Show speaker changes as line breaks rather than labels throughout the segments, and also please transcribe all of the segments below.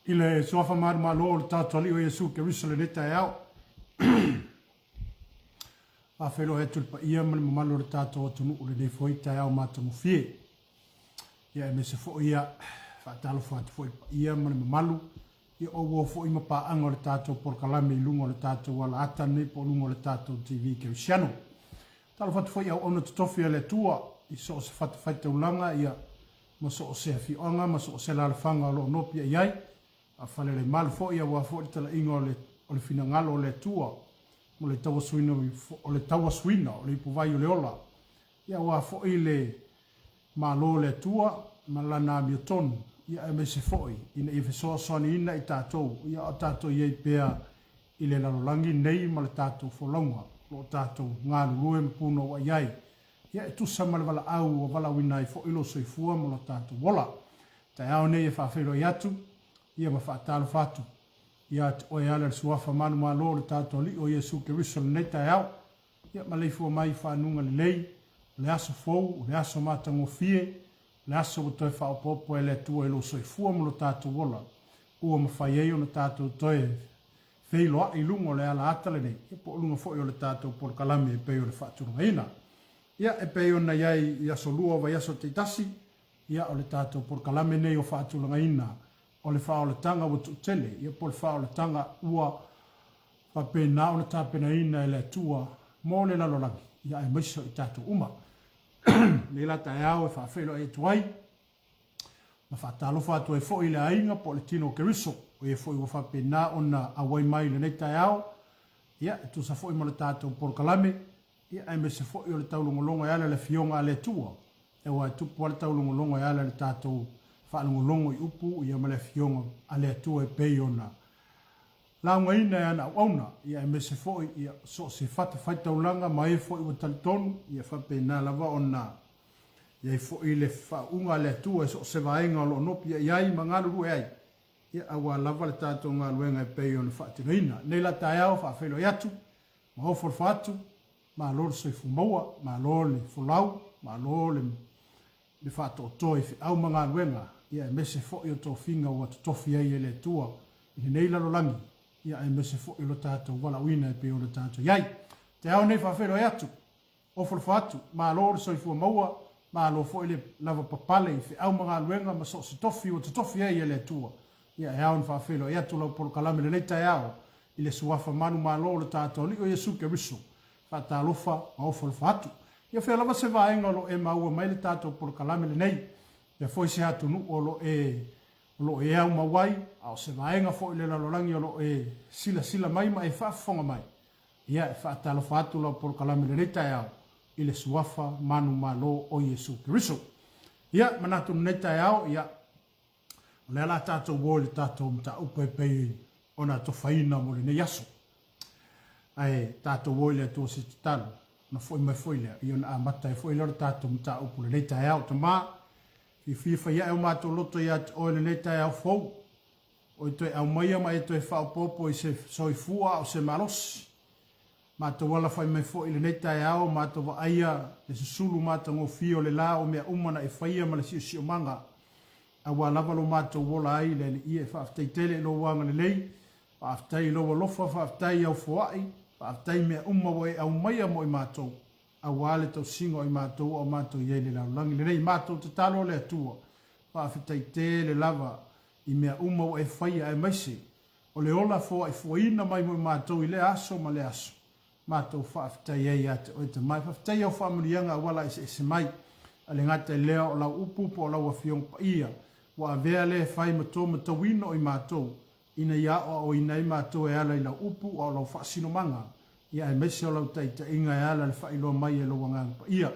I le Suafa Manumalo o le tatou Alii o Iesu Keriso lenei taeao. Faafeiloai atu i le paia ma le mamalu o le tatou atunuu lenei foi taeao matagofie. Ia aemaise foi ia faatalofa atu foi i le paia ma le mamalu ia o uo foi ma paaga o le tatou polokalame i luga o le tatou alaata lenei po o luga o le tatou TV Kerisiano. Talofa atu foi i auauna totofi a le Atua i so o se fatafaitaulaga ia ma so o se afioaga ma so o se alaalafaga o lo o nopiai i ai, a falelemalu foi aua foi le talaiga o le o le finagalo o le Atua mo le tauasuina o le tauasuina o le ipuvai o le ola, ia aua foi le Malo o le Atua ma Lana amiotonu, ia aemaise foi ina ia fesoasoaniina i tatou, ia a o tatou i ai pea i le lalolagi nei ma le tatou folauga o lo o tatou galulue ma punouai ai. Ia e tusa ma le valaau ua valaauina ai foi lou soifua ma lo tatou ola. Taeao nei e faafeiloai atu, ia ma faatalofa atu ia te oe e ala i le Suafa manumalo o le tatou Alii o Iesu Keriso lenei taeao. Ia maleifua mai i fanuga lelei, o le aso fou, o le aso matagofie, o le aso ua toe faaopoopo e le Atua i lou soifua ma lo tatou ola, ua mafai ai ona tatou toe feiloai i luga o le ala ata lenei, ia po o luga foi o le tatou polokalame e pei o le faatulagaina. Ia, e pei ona i ai i aso lua o vaiaso taitasi, ia, o le tatou polokalame nei o faatulagaina o le faaolataga ua tuutele, ia po o le faaolataga ua faapena ona tapenaina e le Atua mo le lalolagi, ia aemaise o i tatou uma. Nei la taeao e faafeiloai atu ai, ma faatalofa atu ai foi i le aiga po o le tino o Keriso, o e foi ua faapena ona auai mai i lenei taeao, ia, e tusa foi ma le tatou polokalame, ia, aemaise foi o le taulogologo e ala i le Afioga a le Atua. Aua e tupu lava le taulogologo e ala i le tatou faalogologo i upu, ia, ma le Afioga a le Atua e pei ona laugaina e ana auauna, ia, aemaise foi, ia, so o se fatafaitaulaga ma e foi ua talitonu, ia faapena lava ona I ai foi le faauuga a le Atua i so o se vaega o lo o nopiai i ai ma galulue ai, ia aua lava le tatou galuega e pei ona faatinoina. Nei la taeao faafeiloai atu, ma ofo alofa atu, malo le soifua maua, malo le folau, malo le le faatoatoa i feau ma galuega, ia aemaise foi o tofiga ua totofi ai e le Atua i lenei lalolagi, ia aemaise foi o lo tatou valaauina e pei ona tatou i ai. Taeao nei faafeiloai atu, Ofolofa atu, malo le soifua maua, malo foi le lavapapale i feau ma galuega ma so o se tofi ua totofi ai e le Atua. Ia e ao ona faafeiloai atu lau polokalame lenei taeao i le Suafa manumalo o le tatou Alii o Iesu Keriso. Faatalofa ma ofolofa atu. Ia fea lava se vaega o lo o e maua mai le tatou polokalame lenei, fea foi se atunuu o lo o e o lo o e aumau ai, a o se vaega foi o le lalolagi o lo o e silasila mai ma e faafofoga mai. Ia, e faatalofa atu lau polokalame i lenei taeao i le Suafa manumalo o Iesu Keriso. Ia, manatu i lenei taeao, ia, o lea la tatou o i le tatou mataupu e pei ona atofaina mo lenei aso. Ae tatou o i le Atua se tatalo, ona foi mai foi lea, ia ona amata ai foi lea o le tatou mataupu i lenei taeao. Tama, fiafia fai ae o matou loto ia te oe i lenei taeao fou, O e toe aumaia ma e toe faaopoopo i se soifua a o se malosi. Matou alafai mai foi i lenei taeao, matou vaaia le susulu matagofie o le la o mea uma na e faia ma le siosiomaga, aua lava lo matou ola ai i le Alii e faafetai tele i lou agalelei, faafetai i lou alofa, faafetai i au foai, faafetai i mea uma ua e aumaia mo i matou, aua le tausiga o i matou a o matou i ai i le lalolagi lenei. Matou tatalo le Atua, faafetai tele lava i mea uma ua e faia aemaise o le ola foaifuaina mai mo i matou i lea aso ma lea aso. Matou faafetai ai ia te oe Tama. E faafetai i au faamanuiaga auala eseese mai, a le gata i lea o lau upu po o lau Afioga Paia ua avea lea e fai ma to matauina o i matou, ina ia aoaoina ai matou e ala i lau upu a o lau faasinomaga, ia aemaise o lau taitaiga e ala i le faailoa mai e lou Agaga Paia.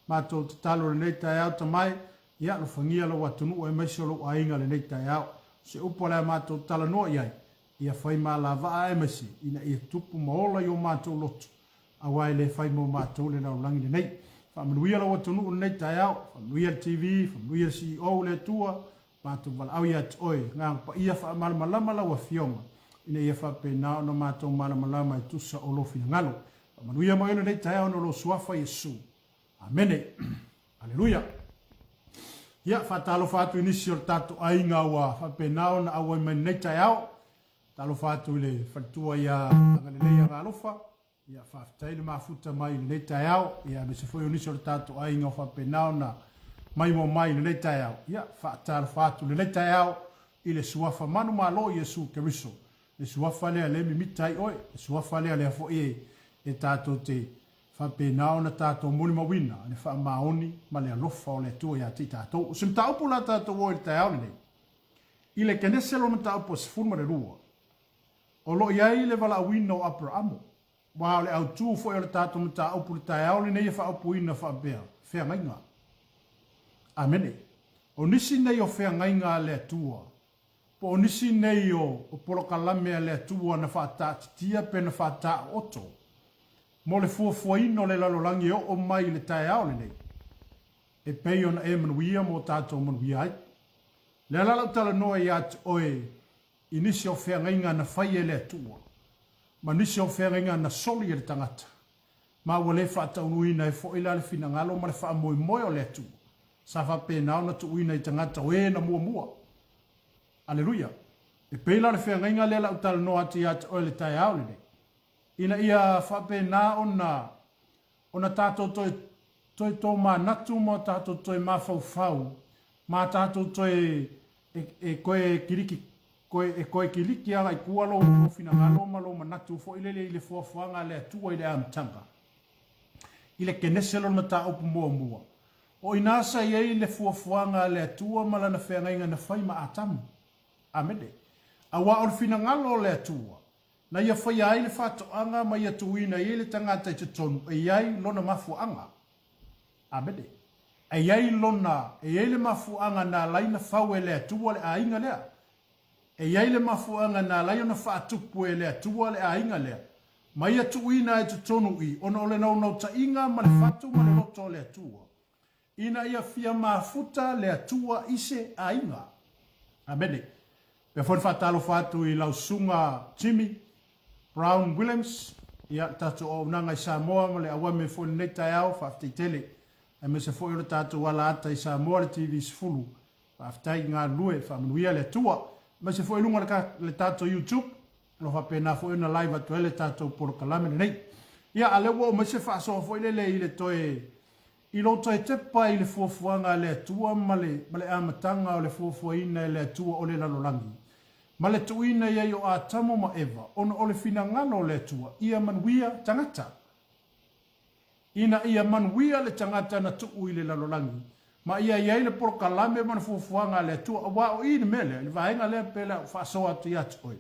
Matou tatalo i lenei taeao Tama e, Ia alofagia lou atunuu aemaise o lou aiga lenei taeao. O se upu o le a matou talanoa i ai, ia fai malavaa aemaise ina ia tupu ma ola i o matou loto, aua e le fai mo matou le lalolagi lenei. Faamanuia lou atunuu lenei taeao, faamanuia le TV, faamanuia le CEO, le Atua, matou valaau ia te oe, Agaga Paia faamalamalama lau Afioga, ina ia faapena ona matou malamalama e tusa o lou finagalo. Faamanuia mai lenei taeao ona o lou Suafa Iesu. Amene. Aleluia. Ia, faatalofa atu i nisi o le tatou aiga ua faapena ona auai mai lenei taeao. Talofa atu i le faletua ia Agalelei Agaalofa, ia faafetai le mafuta mai i lenei taeao, ia aemaise foi o nisi o le tatou aiga o faapena ona maimoa mai i lenei taeao. Ia faatalofa atu i lenei taeao i le suafa manumalo Iesu Keriso, le suafa lea le mimita ai oe, le suafa lea lea foi e, e tatou te faapena ona tatou molimauina le faamaoni ma le alofa o le Atua ia te i tatou. O se mataupu la tatou o i le taeao lenei, I le Kenese lona mataupu 12, o lo o i ai le valaauina o Aperamo, aua o le autu foi o le tatou mataupu i le taeao lenei e faaupuina faapea, Feagaiga. Amene. O nisi nei o feagaiga a le Atua, po o nisi nei o, o polokalame a le Atua na faataatitia pe na faataooto mo le fuafuaina o le lalolagi e oo mai i le taeao lenei, e pei ona e manuia ma o tatou manuia ai. Lea la lau talanoa ia te oe i nisi o feagaiga na fai e le Atua, ma nisi o feagaiga na soli e le tagata, ma ua le faataunuuina ai foi la le finagalo ma le faamoemoe o le Atua, sa faapena ona tuuina i tagata o e na muamua. Aleluia! E pei la o le feagaiga lea la u talanoa atu ia te oe i le taeao lenei, ina ia faapena ona ona tatou toe toe tōmanatu ma o tatou toe mafaufau ma tatou toe e, e koe kiliki koe, e koe kiliki agai tua lou, lou finagalo ma lou manatu foi lele i le foafoaga a le Atua i le amataga. I le Kenese lona mataupu muamua. O inā sa i ai le fuafuaga a le Atua ma lana feagaiga na fai ma Atamu. Amene. Auā o le finagalo o le Atua, Na ia faia ai le faatoaga ma ia tuuina i ai le tagata i totonu e i ai lona mafuaaga. Amene. E i ai lona, e i ai le mafuaaga na ala ai na fau e le Atua le aiga lea. E i ai le mafuaaga na ala ai ona faatupu e le Atua le aiga lea, ma ia tuuina ai totonu i, ona o le naunautaiga ma le fatu ma le loto o le Atua. Ina ia fia mafuta le Atua i se aiga. Amene. Pea foi le faatalofa atu i lau susuga Jimmy Brown Williams, ia, le tatou auaunaga i Samoa ma le auame foi i lenei taeao, faafetai tele. Aemaise foi o le tatou alaata i Samoa, le TV 10, faafetai galulue, faamanuia le Atua. Aemaise foi i luga o le tatou YouTube, O lo o faapena foi ona live atu ai le tatou polokalame lenei. Ia, a lea ua oo mai se faasoa foi lele i le toe, i lou toe tepa i le fuafuaga a le Atua ma le, ma le amataga o le fuafuaina e le Atua o le lalolagi, ma le tuuina i ai o Atamu ma Eva, ona o le finagalo o le Atua, ia manuia tagata. Ina ia manuia le tagata na tuu i le lalolagi, ma ia i ai le polokalame ma le fuafuaga a le Atua, aua o i le mea lea, i le vaega lea pe le a ou faasoa atu ia te oe.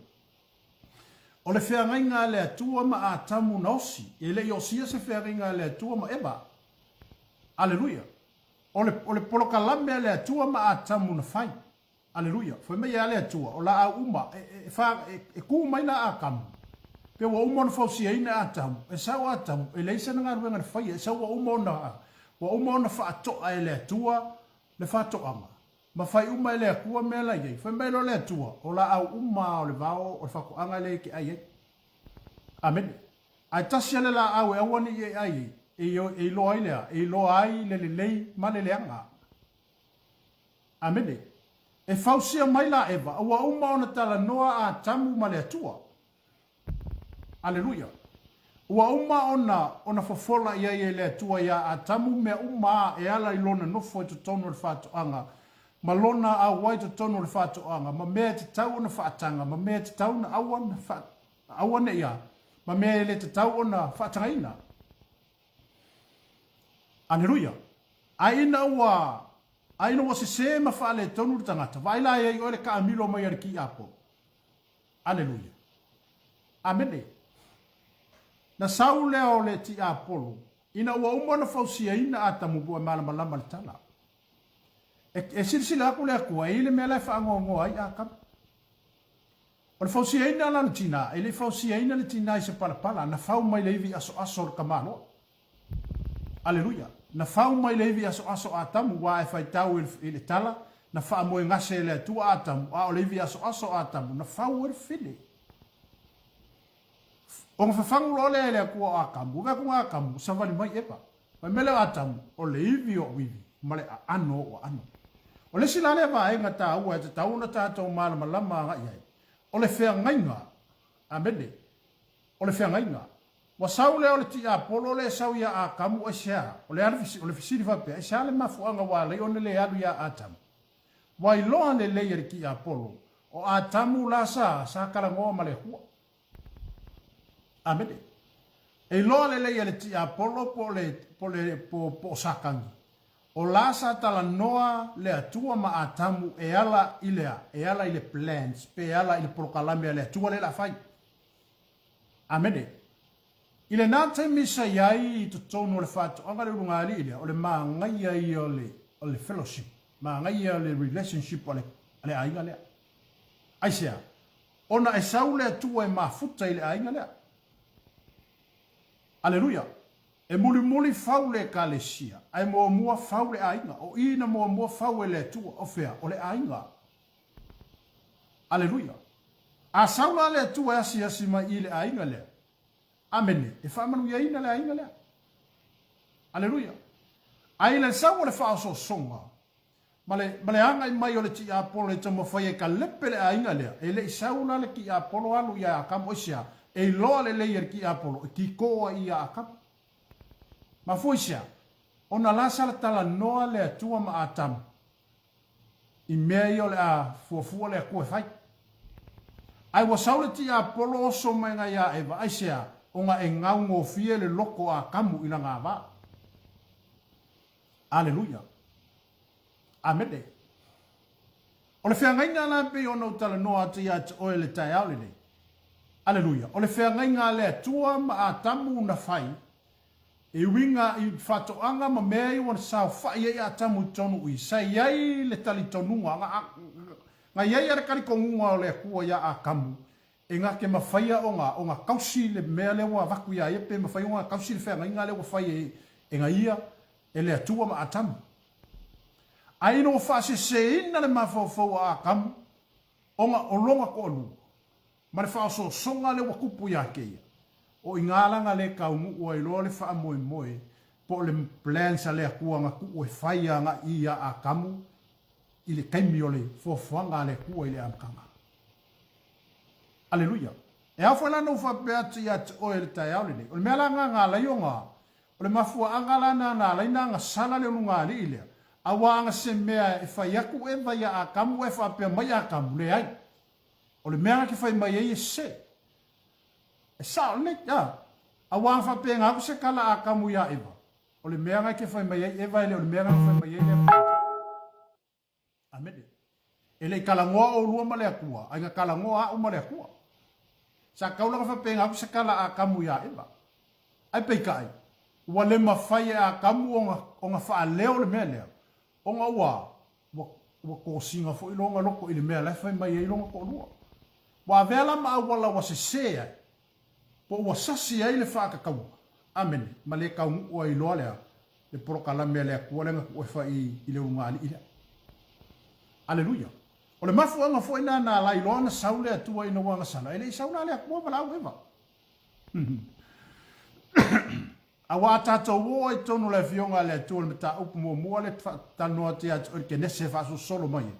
O le feagaiga a le Atua ma Atamu na osi, e le i osia se feagaiga a le Atua ma Eva. Aleluia! O le, o le polokalame a le Atua ma Atamu na fai. Aleluia! Fai mai ia le Atua, o laau uma, e, e, e, fa, e, e ku mai la Atamu, pe ua uma ona fausiaina e Atamu, e sau Atamu, e leai sana galuega na faia, e sau ua uma ona, ua uma ona faatoa e le Atua le faatoaga, ma fai uma e le Atua mea la i ai. Fai mai loa le Atua, o laau uma o le vao o le faatoaga lea e te ai ai. Amene. Ae tasi a le laau e aua ne i e ai ai, e, e iloa ai le a, e iloa ai le lelei ma le leaga. Amene. E fausia mai la Eva, ua uma ona talanoa Atamu ma le Atua. Aleluia. Ua uma ona, ona fofola i ai e le Atua iā Atamu mea uma a e ala i lona nofo i totonu o le faatoaga, ma lona auai i totonu o le faatoaga, ma mea e tatau ona faataga, ma mea e tatau ona aua, na, aua ne i a, ma mea e le tatau ona faatagaina. Aleluia! Ae ina ua, ae ina ua sesē ma faaletonu le tagata, vaai la i ai oe le taamilo mai a le tiakono. Aleluia! Amene. Na sau lea o le tiapolo, ina ua uma ona fausiaina Atamu ua malamalama le tala. E, e silasila atu le Atua, e i ai le mea la e faanoanoa ai Atamu. O le fausiaina la o le tinā, e le i fausiaina le tinā i se palapala, na fau mai le ivi asoaso o le tamaloa. Aleluia! Na fau mai le ivi asoaso a Atamu, ua e faitau i le tala, na faamoegase e le Atua Atamu, a o le ivi asoaso a Atamu, na fau ai le fili. Ona fafagu loa lea e le Atua o Atamu, ua vaai atu Atamu, savali mai Eva. Fai mai lea o Atamu, o le ivi o ou ivi, ma le aano o ou aano. O le isi la lea vaega taua e tatau ona tatou malamalama agai ai, o le feagaiga. Amene. O le feagaiga. Ua sau lea o le tiapolo lea e sau ia Atamu aisea? O le a le o le fesili faapea, aisea le mafuaaga ua alai ona le alu ia Atamu? Ua iloa lelei e le tiapolo, o Atamu la sa, sa talanoa ma le Atua. Amene. E iloa lelei e le tiapolo po o le, po le, po, po o Satani, o la sa talanoa le Atua ma Atamu e ala i le a? E ala i le plans, pe e ala i le polokalame a le Atua lea o le a fai. Amene. I lena taimi sa i ai i totonu o le faatoaga le ulugalii lea, o le magaia ia o le, o le fellowship, magaia o le relationship a le, a le aiga lea. Aisea? Ona e sau le Atua e mafuta i le aiga lea. Aleluia! E mulimuli fau le Ekalesia, ae muamua fau le aiga. O i na muamua fau e le Atua, o fea? O le aiga. Aleluia! A sau la le Atua e asiasi mai i le aiga lea, amene, e faamanuiaina le aiga lea. Aleluia! Ae i le sau o le faaosoosoga, ma le, ma le agai mai o le tiapolo e taumafai ai ka lepe le aiga lea, e le i sau la le tiapolo alu ia Akamu, aisea? E iloa lelei e le tiapolo, e kiko ai ia Akamu. Mafua i sea? Ona la sa talanoa le Atua ma Atamu, i mea ia o le a fuafua le Atua e fai. Ae ua sau le tiapolo oso mai ga iā Eva, aisea? Ona e gaugofie le loko a Akamu i lana ava. Aleluia. Amene. O le feagaiga la e pei ona ou talanoa atu ia te oe i le taeao lenei. Aleluia. O le feagaiga a le Atua ma Atamu na fai, e uiga i faatoaga ma mea ia ua saofai ai Atamu i totonu i, sa i ai le talitonuga, na, na i ai a le talitonuga o le Atua ia Atamu, e na te mafaia ona, ona tausi le mea lea ua avatu ia ia, pe mafai ona tausi le feagaiga lea ua fai e, e na ia, e le Atua ma Atamu. Ae ina ua faaseseina le mafaufau a Atamu, ona o lona toalua, ma le faaosoosoga lea ua tupu ia te ia, o i gā la na le taunuu ai loa le faamoemoe po o le plans a le Atua na tuu e fai agai ia Atamu i le taimi o le fuafuaga a le Atua i le amataga. Aleluia! E ao foi la ona ou faapea atu ia te oe i le taeao lenei, o le mea la lena na ala ai ona, o le mafuaaga la lena na ala ai ona agasala le ulugalii lea, aua ana se mea e fai atu Eva ia Atamu ae faapea mai Atamu, leai. O le mea na te fai mai ai e sese. E sao lelei, a. Aua ana faapena atu se tala a Atamu ia Eva, o le mea na te fai mai ai Eva e le o le mea na fai mai ai le Atua. Amene. E le i talanoa oulua ma le Atua, ae na talanoa a'u ma le Atua. Sa tau lava faapena atu se tala a Atamu ia Eva. Ae peitai, ua le mafai e Atamu ona, ona faaleo le mea lea, ona ua, ua, ua tosina foi lona loto i le mea la e fai mai ai lona toalua. Ua avea la ma auala ua sese ai, po ua sasi ai le faatatauga, amene, ma le taunuu ai loa lea, le polokalame a le Atua lea na tuu e fai i le ulugalii lea. Aleluia! O le mafuaaga foi lena na ala ai loa ona sau le Atua ina ua agasala, e le i sau la le Atua valaau Eva. Aua a tatou o ai i totonu o le Afioga a le Atua i le mataupu muamua lea e faatalanoa atu ia te oe i le Kenese e faasolosolo mai ai.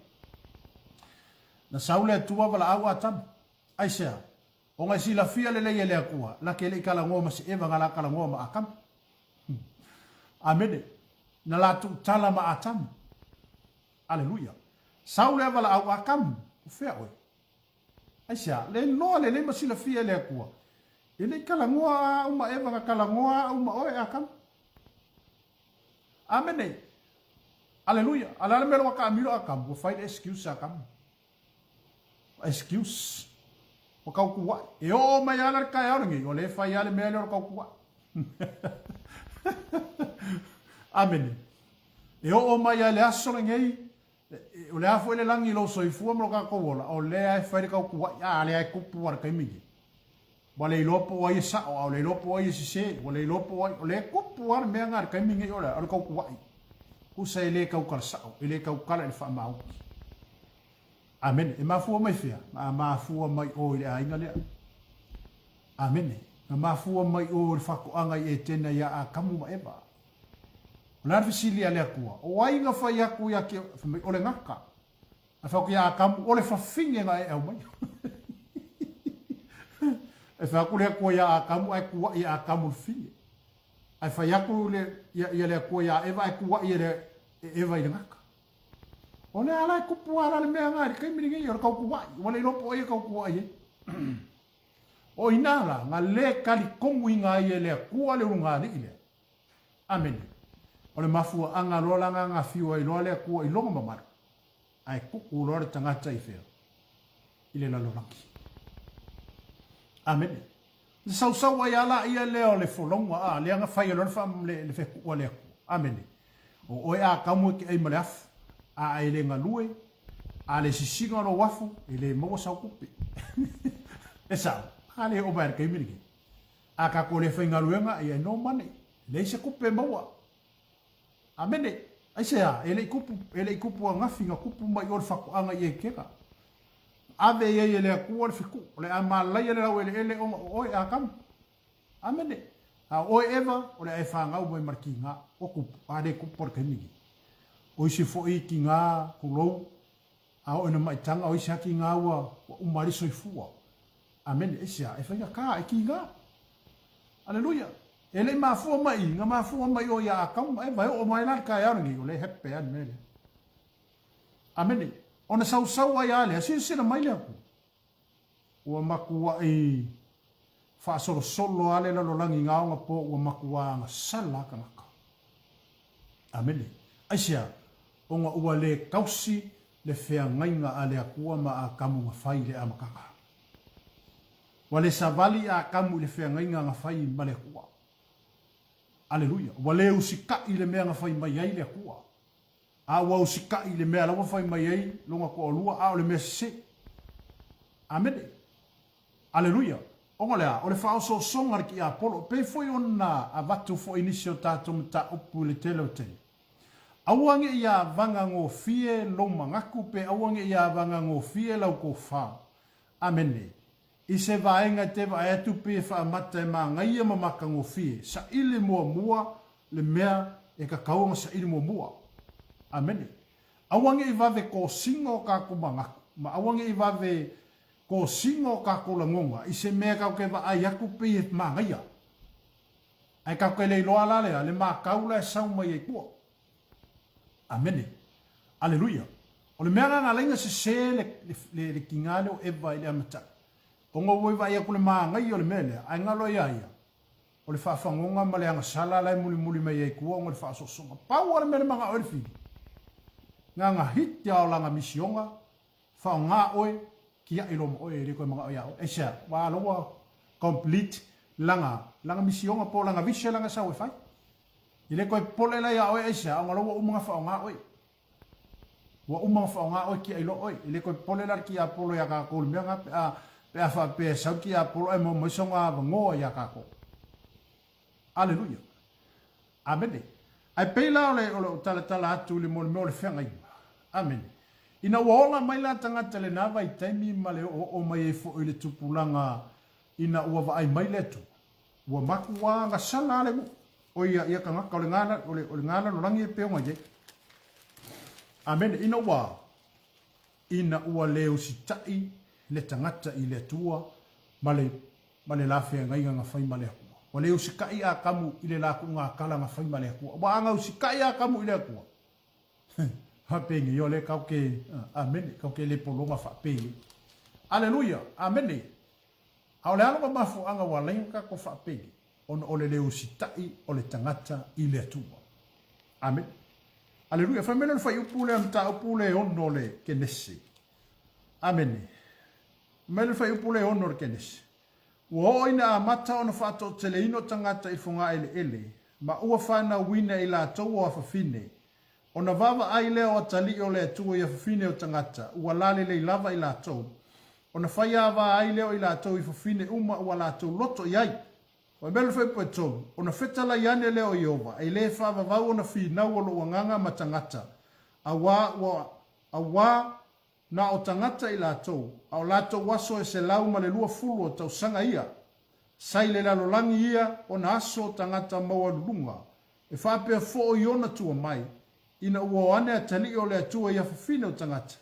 Na sau le Atua valaau Atamu. Aisea? Ona e silafia lelei e le Atua, na te le i talanoa ma se Eva na la talanoa ma Atamu. Amene. Na la tuutala ma Atamu. Aleluia. Sau lea valaau Atamu, o fea oe? Aisea? Le iloa lelei ma silafia e le Atua, e le i talanoa a'u ma Eva na talanoa a'u ma oe Atamu. Amene. Aleluia. A o le a le mea lea ua taamilo Atamu? Ua fai le excuse a Atamu. Excuse. Ua tautua'i. E oo mai lava la le taeao lenei, o lea e fai lava le mea lea o le tautua'i. Amene. E oo mai lava i le aso lenei, o le a foi le lagi i lou soifua ma lo tatou ola, o lea e fai le tautua'i, a lea e tupu lava i le taimi lenei. Ua le iloa po o ai e sao, a ua le iloa po o ai e sese, ua le iloa po o ai, o lea e tupu lava le mea lena i le taimi lenei, o le a? O le tautua'i. Tusa e le tautala sao, e le tautala i le faamaoni. Amene. E mafua mai fea? Na mafua mai o i le aiga lea. Amene. Na mafua mai o i le faatoaga i Etena ia Atamu ma Eva. O le a le fesili a le Atua, O ai na fai atu ia te oe? Fai mai, O le gata. Ae fai atu ia Atamu, O le fafine na e aumaia. E fai atu le Atua ia Atamu, ae tuai e Atamu le fafine. Ae fai atu le, ia, ia le Atua ia Eva, ae tuai e, le, e Eva i le gata. O le ala e kupu ala le mea nga i le taimi lenei, o le tautuai. Ua le iloa po o ai e tautuai ai. O ina la, na le talitonuina ai e le Atua le ulugalii lea. Amene. O le mafuaaga loa la na afio ai loa le Atua i lona mamalu, ae tuu loa le tagata i fea? I le lalolagi. Amene. Na sausau ai lava laia lea o le folauga, a, lea na fai ai loa le fa, le, le fetuu a le Atua. Amene. O oe a tau e te ai ma le afu, a e le galue, a le sisina lou afu, e le maua sau tupe. E sao, a le oo mai le taimi lenei. A tatou le faigaluega, ia e no money. E leai se tupe e maua. Amene. Aisea, e le i tupu, e le i tupu angafi na tupu mai o le faatoaga i Etena. Ave i ai e le Atua le fetuu, o le a malaia le laueleele ona o oe, Atamu. Amene. A o oe Eva, o le a e fanau mai ma le kiga. Ua tupu, a le tupu le taimi nei. O isi foi kiga, tulou, a oo ina maitaga, o isi lava kiga ua, ua uma ai le soifua. Amene. Aisea, e faigata, e kiga. Aleluia. E le i mafua mai i, na mafua mai o ia Atamu ma Eva e oo mai la le taeao lenei, o lea e happy lava le mea lea. Amene. Ona sausau ai lava lea, silasila mai le Atua. Ua matuai faasolosolo lava le lalolagi i gaoga po ua matua agasala lava tagata. Amene. Aisea? Ona ua le tausi le feagaiga a le Atua ma Atamu na fai i le amataga. Ua le savali Atamu i le feagaiga na fai ma le Atua. Aleluia. Ua le usitai i le mea na fai mai ai le Atua. A ua usitai i le mea la ua fai mai ai lona toalua, a o le mea sese. Amene. Aleluia. Ona o le a? O le faaosoosoga a le tiapolo, e pei foi ona avatu foi nisi o tatou mataupu i le tele o taimi. Aua ne i avaga gofie lou manatu pe aua ne i avaga gofie lau tofa. Amene. I se vaega e te vaai atu pei e faamata e manaia ma matagofie, saili muamua le mea e tatau ona saili muamua. Amene. Aua ne i vave kosina o tatou manatu, ma aua ne i vave kosina o tatou lagona i se mea tatou te vaai atu pei e manaia. Ae tatou te le iloa la lea, le matau la e sau mai ai tua. Amene. Aleluia. O le mea lena na ala ai ona sese le, le, le, le tiga lea o Eva i le amataga. Ona ua vaai atu le manaia o le mea lea, ae galo ia ia, o le faafagoga ma le agasala la e mulimuli mai ai tua ona o le faaosoosoga. Pau lava le mea le manao ai le fili, na hit ia o lana misioga, faaaoga oe, kiai loa ma oe, e le toe manao ia oe. Aisea? Ua la ua complete lana, lana misioga po o lana vision lana e sau e fai. E le toe popole la ia oe aisea, ona la ua uma ona faaaoga oe. Ua uma ona faaaoga oe kiai loa oe. E le toe popole la le tiapolo ia tatou i le mea lena pe a, pe a faapea e sau le tiapolo ae maua mai sona avanoa ia tatou. Aleluia. Amene. Ae pei la o le, o lou talatala atu i le mo le mea o le feagaiga. Amene. Ina ua ola mai la tagata i lena vaitaimi ma le oooo mai ai foi i le tupulaga ina ua vaai mai le Atua, ua matua agasala le nuu, o ia, ia tagata o le gala, o le, o le galalolagi e pei ona i ai. Amene. Ina ua, ina ua le usitai le tagata i le Atua ma le, ma le la feagaiga na fai ma le Atua. Ua le usitai Atamu i le la tuugatala na fai ma le Atua. Ua aga usitai Atamu i le Atua. Faapeni, o le kau ke, amene, kau ke le pologa faapeni. Aleluia, amene. A o le a lona mafuaaga ua ala ai ona tatou faapeni? Ona o le le usitai o le tagata i le Atua. Amene. Aleluia. Fai mai lea o le fuaiupu lea, mataupu le 6 o le Kenese. Amene. Fai mai lea o le fuaiupu le 6 o le Kenese. Ua oo ina amata ona faatoateleina o tagata i fogaeleele, ma ua fanauina i latou o afafine, ona vaavaai lea o atalii o le Atua i afafine o tagata, ua lalelei lava i latou, ona faiāvā ai lea o i latou i fafine uma ua latou loto i ai. Fai mai le fuaiupu e 3, Ona fetalai ane lea o Ieova, e lē faavavau ona finau o lou agaga ma tagata, auā ua, auā Na o tagata i latou, a o latou aso e 120 o tausaga ia. Sa i le lalolagi ia ona aso o tagata maualuluga. E faapea foʻi ona tua mai, ina ua o ane atalii o le Atua i afafine o tagata,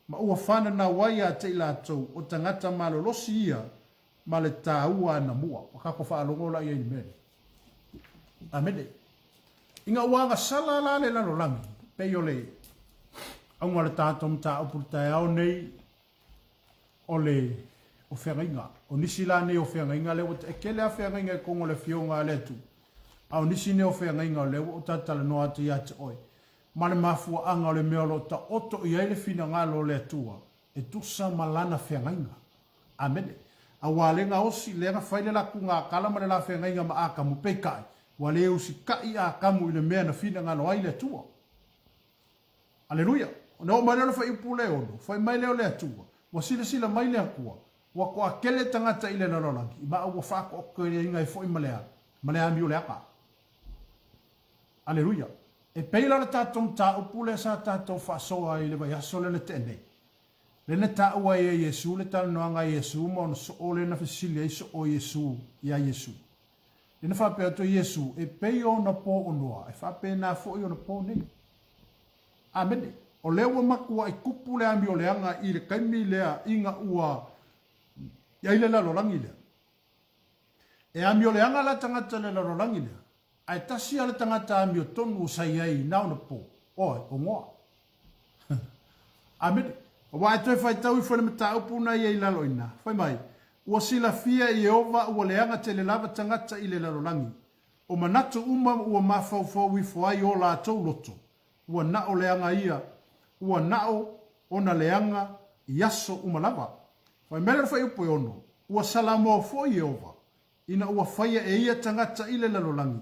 ma ua fananau ai ia te i latou o tagata malolosi ia ma le taua anamua. Ua kako faalogo la i ai i le mea lea. Amene. Ina ua agasala la le lalolagi, pei o le auga o le tatou mataupu i le taeao nei, o le o feagaiga. O nisi la nei o feagaiga lea ua e tele lava feagaiga i totonu o le Afioga a le Atua, a o nisi nei o feagaiga o lea ua ou talatalanoa atu ia te oe, ma le mafuaaga o le mea o lo o taoto i ai le finagalo o le Atua e tusa ma Lana feagaiga. Amene. Aua lea gaosi, lea na fai le latou gakala ma le la feagaiga ma Atamu, peitai, ua le usitai Atamu i le mea na finagalo ai le Atua. Aleluia! Ona oo mai lea o le fuaiupu le 6, fai mai lea o le Atua, Ua silasila mai le Atua, ua toatele tagata i le lalolagi, ma ua faatoatoleaina ai foi ma le a? Ma le amio leaga. Aleluia! E pei la o le tatou mataupu lea sa tatou faasoa ai i le vaiaso lea na tea nei, lea na taua ai e Iesu le talanoaga a Iesu ma ona soo lea na fesili ai soo Iesu iā Iesu. Lea na faapea atu ai Iesu, E pei ona po o Noa, e faapena foi ona po nei. Amene. O lea ua matuai tupu le amioleaga i le taimi lea ina ua i ai le lalolagi lea. E amioleaga la tagata i le lalolagi lea, ae tasi lava le tagata amiotonu sa i ai na ona po, o ai? O Noa. Amene. Aua e toe faitau ifo i le mataupu na i ai i lalo i ina, fai mai, Ua silafia e Ieova ua leaga tele lava tagata i le lalolagi, o manatu uma ua mafaufau ifo ai o latou loto, ua na o leaga ia, ua na o ona leaga i aso uma lava. Fai mai le fuaiupu e 6, Ua salamoa foi Ieova, ina ua faia e ia tagata i le lalolagi,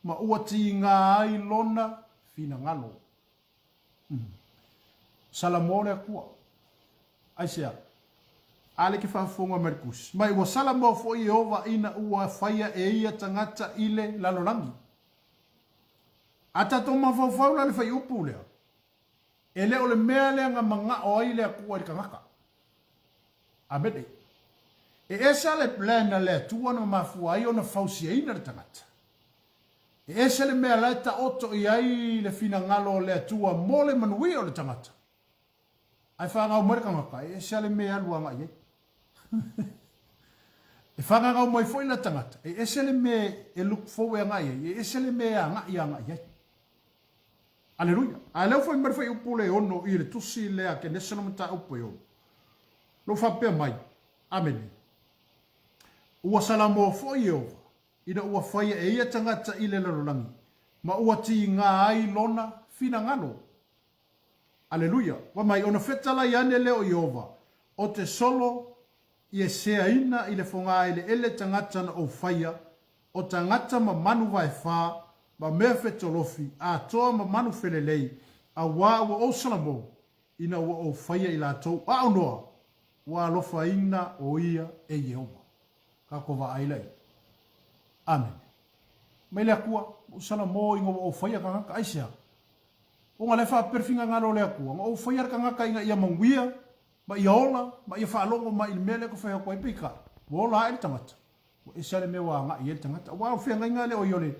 ma ua tiga ai lona finagalo. Salamoa le Atua. Aisea? A lea ke faafofoga mai le Tusi. Mai ua salamoa foi Ieova ina ua faia e ia tagata i le lalolagi. A tatou mafaufau la le fuaiupu lea, e le o le mea lea na manao ai le Atua i le tagata. Amene. E ese le plan a le Atua na mafua ai ona fausiaina le tagata. E ese le mea la e taoto i ai le finagalo o le Atua mo le manuia o le tagata. Ae fagau mai le tagata, e ese lava le mea e alu agai i ai. E fagagau mai foi le tagata, e ese le mea e look forward agai i ai, e ese le mea e agai agai i ai. Aleluia. A lea ua fai mai le fuaiupu le 6 i le tusi lea a Kenesa na mataupu e 6. Lo faapea mai, Amene. Ua salamoa foi Ieova ina ua faia e ia tagata i le lalolagi, ma ua tiga ai lona finagalo. Aleluia! Fai mai, ona fetalai ane lea o Ieova, o te solo i e seaina i le fogaeleele tagata na ou faia, o tagata ma manu vaefā, ma mea fetolofi, atoa ma manu felelei, auā ua ou Salamo, ina ua ou faia i latou, a o Noa, ua alofaina o ia e Ieova. Kako vaai la ia. Amene. Mai le Atua, ua ou Salamo ina ua ou faia tagata, aisea? Ona lea faapea le finagalo o le Atua, na ou faia le tagata ina ia manuia, ma ia ola, ma ia faalogo mai i le mea lea ka fai atu ai, peitai, ua ola ae le tagata, ua ese lava le mea ua agai i ai le tagata. Aua o le feagaiga lea o ia o le,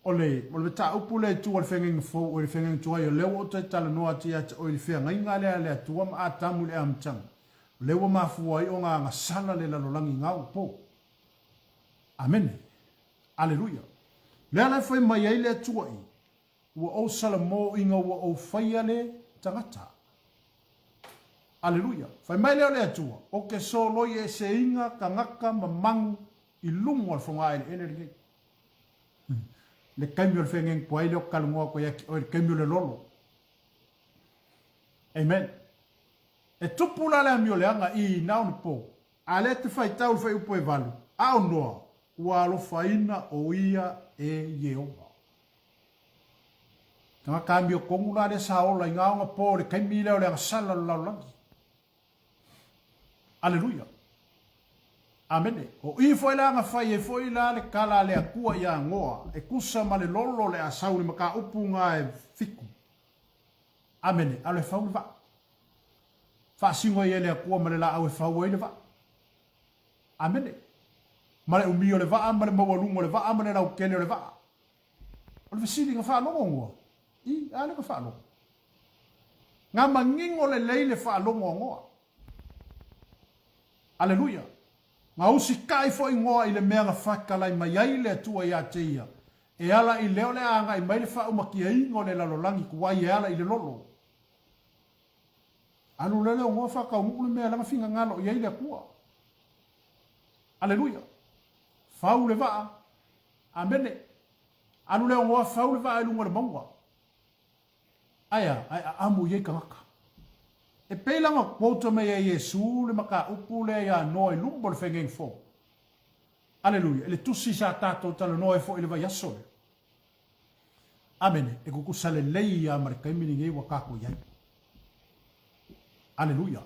o le, o le mataupu lea i tua o le feagaiga fou, o le feagaiga tuai, o lea ua ou toe talanoa atu ia te oe i le feagaiga lea a le Atua ma Atamu i le amataga, o lea ua mafua ai ona agasala le lalolagi gau po. Amene. Aleluia. O lea la e fai mai ai le Atua i, Ua ou salamo ina ua ou faia le tagata. Aleluia. Fai mai lea o le Atua, O ke soloi eseina tagata ma manu i luga o le fogaeleele lenei. Le taimi o le feagaiga tuai lea ou te talanoa atu ai ia te oe, le taimi o le lolo. Amen. E tupu la le amioleaga i na ona po, a lea te faitau le fuaiupu e 8, a o Noa, ua alofaina o ia e Ieova. Tagata amiotonu la lea sa ola i ngā ona pō i le taimi lea o le agasala o le lalolagi. Aleluia. Amene. O i foi la na fai ai foi la le tala a le Atua iā Noa e tusa ma le lolo o le a sau i le mataupu ngā e fitu. Amene. A o le fau le vaa. Faasino ai e le Atua ma le laau e fau ai le vaa. Amene. Ma le umi o le vaa ma le maualuga o le vaa ma le lautele o le vaa. O le fesili, na faalogo Noa? I, a lea na faalogo. Na manino lelei le faalogo a Noa. Aleluia! Na usikai foi Noa i le mea na fetalai mai ai le Atua ia te ia, e ala i lea o le a agai mai le faaumatiaina o le lalolagi tuai e ala i le lolo. Alu lele o Noa faataunuu le mea lana finagalo i ai le Atua. Aleluia! Fau le vaa. Amene. Alu lea o Noa fau le vaa i luga o le mauga. Ae a? Ae aamu i ai tagata. E pei la ona quote mai e Iesu le mataupu lea ia Noa i luma o le fegeng fou. Aleluia! I le tusi sa tatou talanoa ai foi i le vaiaso lea. Amene. E kukusa lelei ia ma le taimi lenei ua tatou i ai. Aleluia.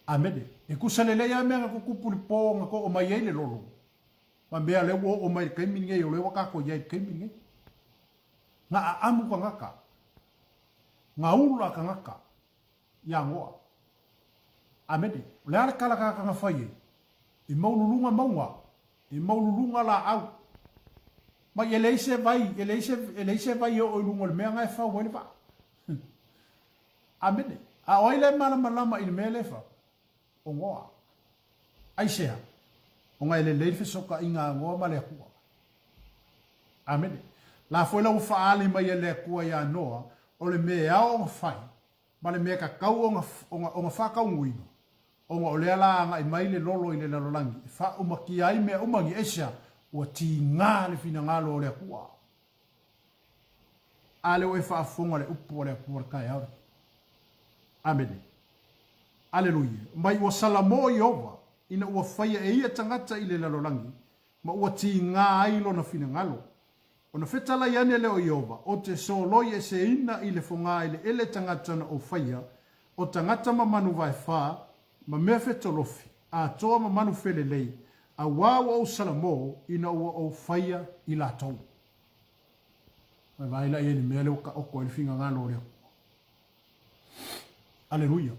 Amene. E kusa lelei a mea na tutupu i le po na too mai ai le lolo. Ma mea lea ua oo mai i le taimi lenei o lea ua tatou i ai i le taimi lenei. Na aamu tagata. Na ula tagata ia Noa. Amene. O le a le tala tagata na fai ai? I maululuga mauga, i maululuga laau. Mai e leai se vai, e leai se, e leai se vai e oo i luga o le mea na e fau ai le vaa. Amene. A o ai le malamalama i le mea lea e fau? O Noa. Aisea? Ona e lelei le fesootaiga a Noa ma le Atua. Amene. La foi la ua faaali mai e le Atua iā Noa, o le mea e ao ona fai, ma le mea e tatau ona, ona, ona faataunuina, ona o lea la agai mai le lolo i le lalolagi, e faaumatia ai mea uma ni aisea, ua tiga le finagalo o le Atua. A lea ua e faafofoga le upu a le Atua i le taeao lenei. Amene. Aleluia. Mai ua salamo Ieova, ina ua faia e ia tagata i le lalolagi, ma ua tiga ai lona finagalo. Ona fetalai ane lea o Ieova, O te soloi eseina i le fogaeleele tagata na ou faia, o tagata ma manu vaefā, ma mea fetolofi, atoa ma manu felelei, auā ua ou salamo ina ua ou faia i latou. Mai vaai la i ai i le mea lea ua taoto ai le finagalo o le Atua. Aleluia.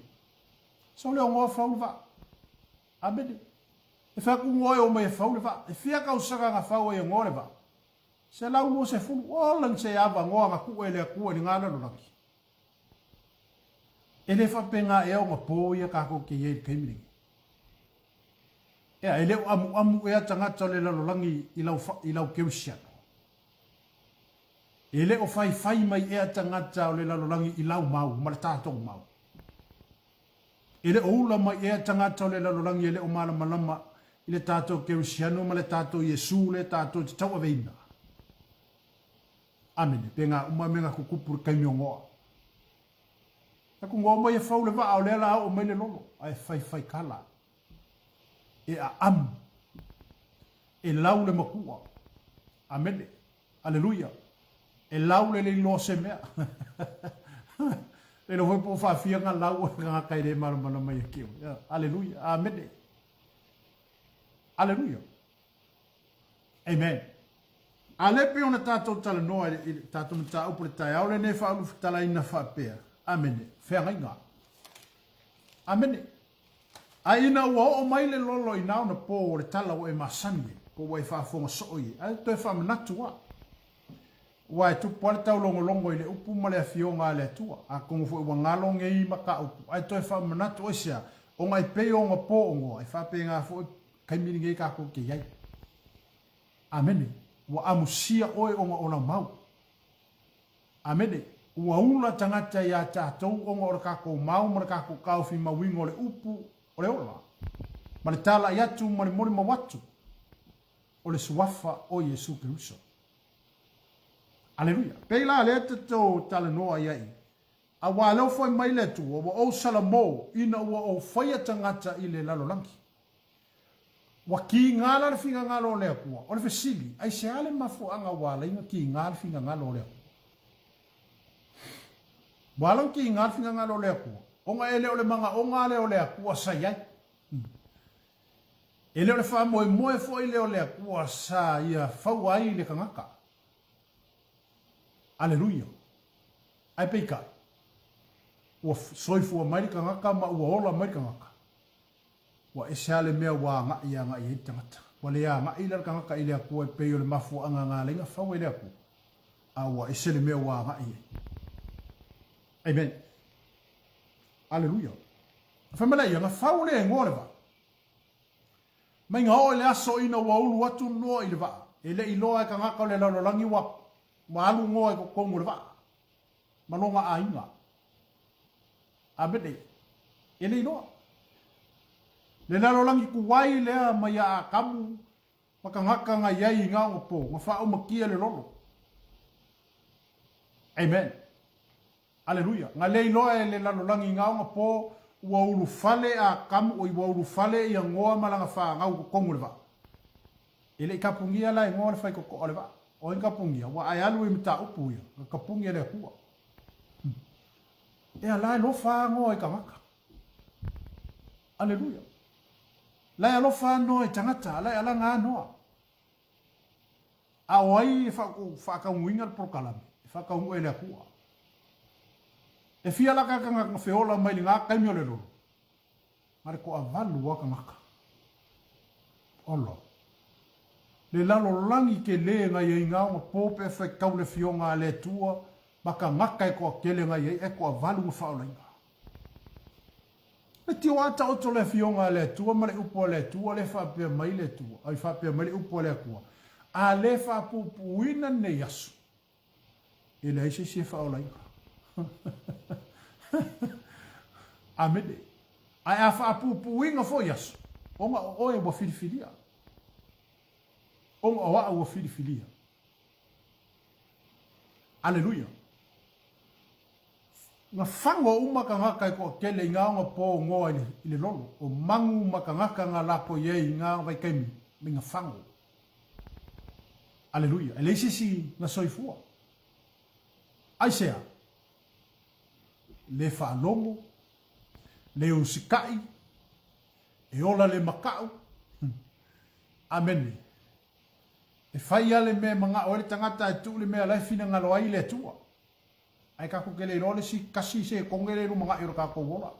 Sau le ogoa fau le vaa. Amene. E fai atu ngoa e o mai e fau le vaa. E fia tausaga na fau ai e ngoa le vaa? 120. Ola ni se ava ngoa na tuu e le Atua i le nga lalolagi. E le faapena ea ona po ia tatou te i ai i le taimi lenei. Ea, e le o amuamu ea tagata o le lalolagi i lau, i lau kerisiano. E le o faifai mai ea tagata o le lalolagi i lau mau ma le tatou mau. E le o ula mai ea tagata o le lalolagi e le o malamalama i le tatou kerisiano ma le tatou Iesu lea tatou te tauaveina. Amene. Pe ngā uma mea nga tutupu le taimi o Noa. Aku ngoa mai e fau le vaa o lea la oo mai le lolo, ae faifai kala. E aamu. E lau le makua. Amene. Aleluia. E lau le le iloa se mea. Le iloa foi po o faafia nga lau o le tagata e le malamalama ia te oe. Aleluia. Amene. Aleluia. Amen. A lea pei ona tatou talanoa i le tatou mataupu i le taeao lenei faaulufetalaina faapea, Amene, feagaiga. Amene. A ina ua oo mai le lolo i na ona pō o le tala ua e masani ai, po ua e faafofoga soo i ai, ae toe faamanatu a. Ua e tupu a le taulogologo i le upu ma le afioga a le Atua, atonu foi ua galo nei mataupu, ae toe faamanatu aisea, ona e pei o ona pō o Noa, e faapena foi Taimi lenei tatou te i ai. Amene. Ua amusia oe ona o lau mau. Amene. Ua ula tagata iā tatou ona o le tatou mau ma le tatou taofi mauina o le upu o le ola, ma le talai atu ma le molimau atu o le Suafa o Iesu Keriso. Aleluia. Pei la lea tatou talanoa i ai, Auā lea ua foi mai le Atua, ua ou salamo ina ua ou faia tagata i le lalolagi. Ua kiga la le finagalo o le Atua. O le fesili, aisea le mafuaaga ua ala ai ona kiga le finagalo o le Atua? Ua ala ona kiga le finagalo o le Atua, ona e le o le manaoga lea o le Atua sa i ai. E le o le faamoemoe foi lea o le Atua sa ia faua ai le tagata. Aleluia! Ae peitai, ua soifua mai le tagata ma ua ola mai le tagata. Ua ese lava le mea ua agai agai ai le tagata. Ua le agai la le tagata i le Atua e pei o le mafuaaga na ala ai ona fau e le Atua. A ua ese le mea ua agai ai. Amen. Aleluia. Fai mai laia, na fau le e Noa le vaa. Mai ga oo i le aso ina ua ulu atu Noa i le vaa, e le i iloa e tagata o le lalolagi ua, ua alu Noa i totonu o le vaa, ma lona aiga. Amene. E le iloa. Le lalolagi tuai lea mai ia Atamu ma tagata na i ai i na onapo, na faaumatia le lolo. Amen. Aleluia. Na le iloa e le lalolagi i na onapo ua ulufale Atamu, oi ua ulufale ia Noa ma lana fanau i totonu o le vaa. E le i tapunia la e Noa le faitotoa o le vaa. O ai na tapunia? Ua ae alu i mataupu ia, na tapuni e le Atua. E ala e lofa Noa i tagata. Aleluia. La e alofa Noa i tagata, la e alaga Noa. A o ai e faataunuuina le polokalame? E faataunuu e le Atua. E fia la tagata na feola mai lena taimi o le lolo? Na le toavalu lava tagata. Ola. Le lalolagi tele na i ai na ona po pe faitau le Afioga a le Atua ma tagata e toatele na i ai, ae toavalu na faaolaina. Le tio a taoto le Afioga a le Atua ma le upu a le Atua, le faapea mai le Atua, ai faapea mai le upu a le Atua, a le faapuupuuina lenei aso, e leai se isi e faaolaina. Amene. Ae a faapuupuuina foi aso, ona o oe ua filifilia. Ona o au ua filifilia. Aleluia. Na fago uma tagata e toatele i nga ona po ngoa i le lolo, o magu ma tagata na lako i ai i nga vaitaimi mai na fago. Aleluia. E leai se isi na soifua. Aisea? Le faalogo, le usikai, e ola le maka'u. Amene. E fai lava le mea e mana'o ai le tagata ae tuu le mea la e finagalo ai le Atua. Ae tatou te le iloa le isi kasi sekone le lumanai o le tatou ola.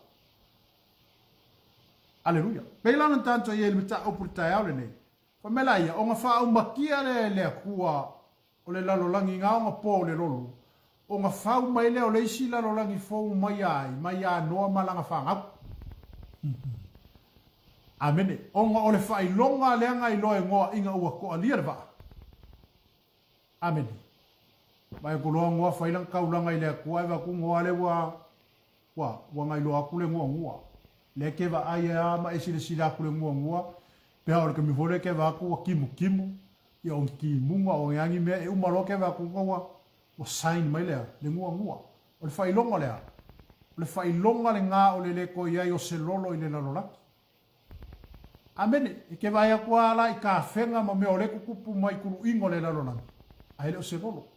Aleluia. Pei la ona tatou i ai i le mataupu i le taeao lenei, fai mai la ia, ona faaumakia lea e le Atua o le lalolagi na ona po o le lolo, ona fau mai lea o le isi lalolagi fou mai ia ai, mai ia Noa ma lana fanau. Amene. Ona o le faailoga lea na iloa e Noa ina ua toalia le vaa. Amene. Vaai atu loa Noa fai lana taulaga i le Atua ae vaai atu Noa lea ua, ua, ua na iloa atu le nuanua. Lea e te vaai ai lava ma e silasila atu i le nuanua, pe a o le taimi foi lea e te vaai atu ua kimutimu, ia o ni timuga, o ni a ni mea, e uma loa te vaai atu ua, ua sign mai le a? Le nuanua. O le faailoga o le a? O le faailoga lena o le le toe i ai o se lolo i le lalolagi. Amene. E te vaai atu lava la i tafega ma mea o lea e tutupu mai i tuluiga o le lalolagi, ae le o se lolo.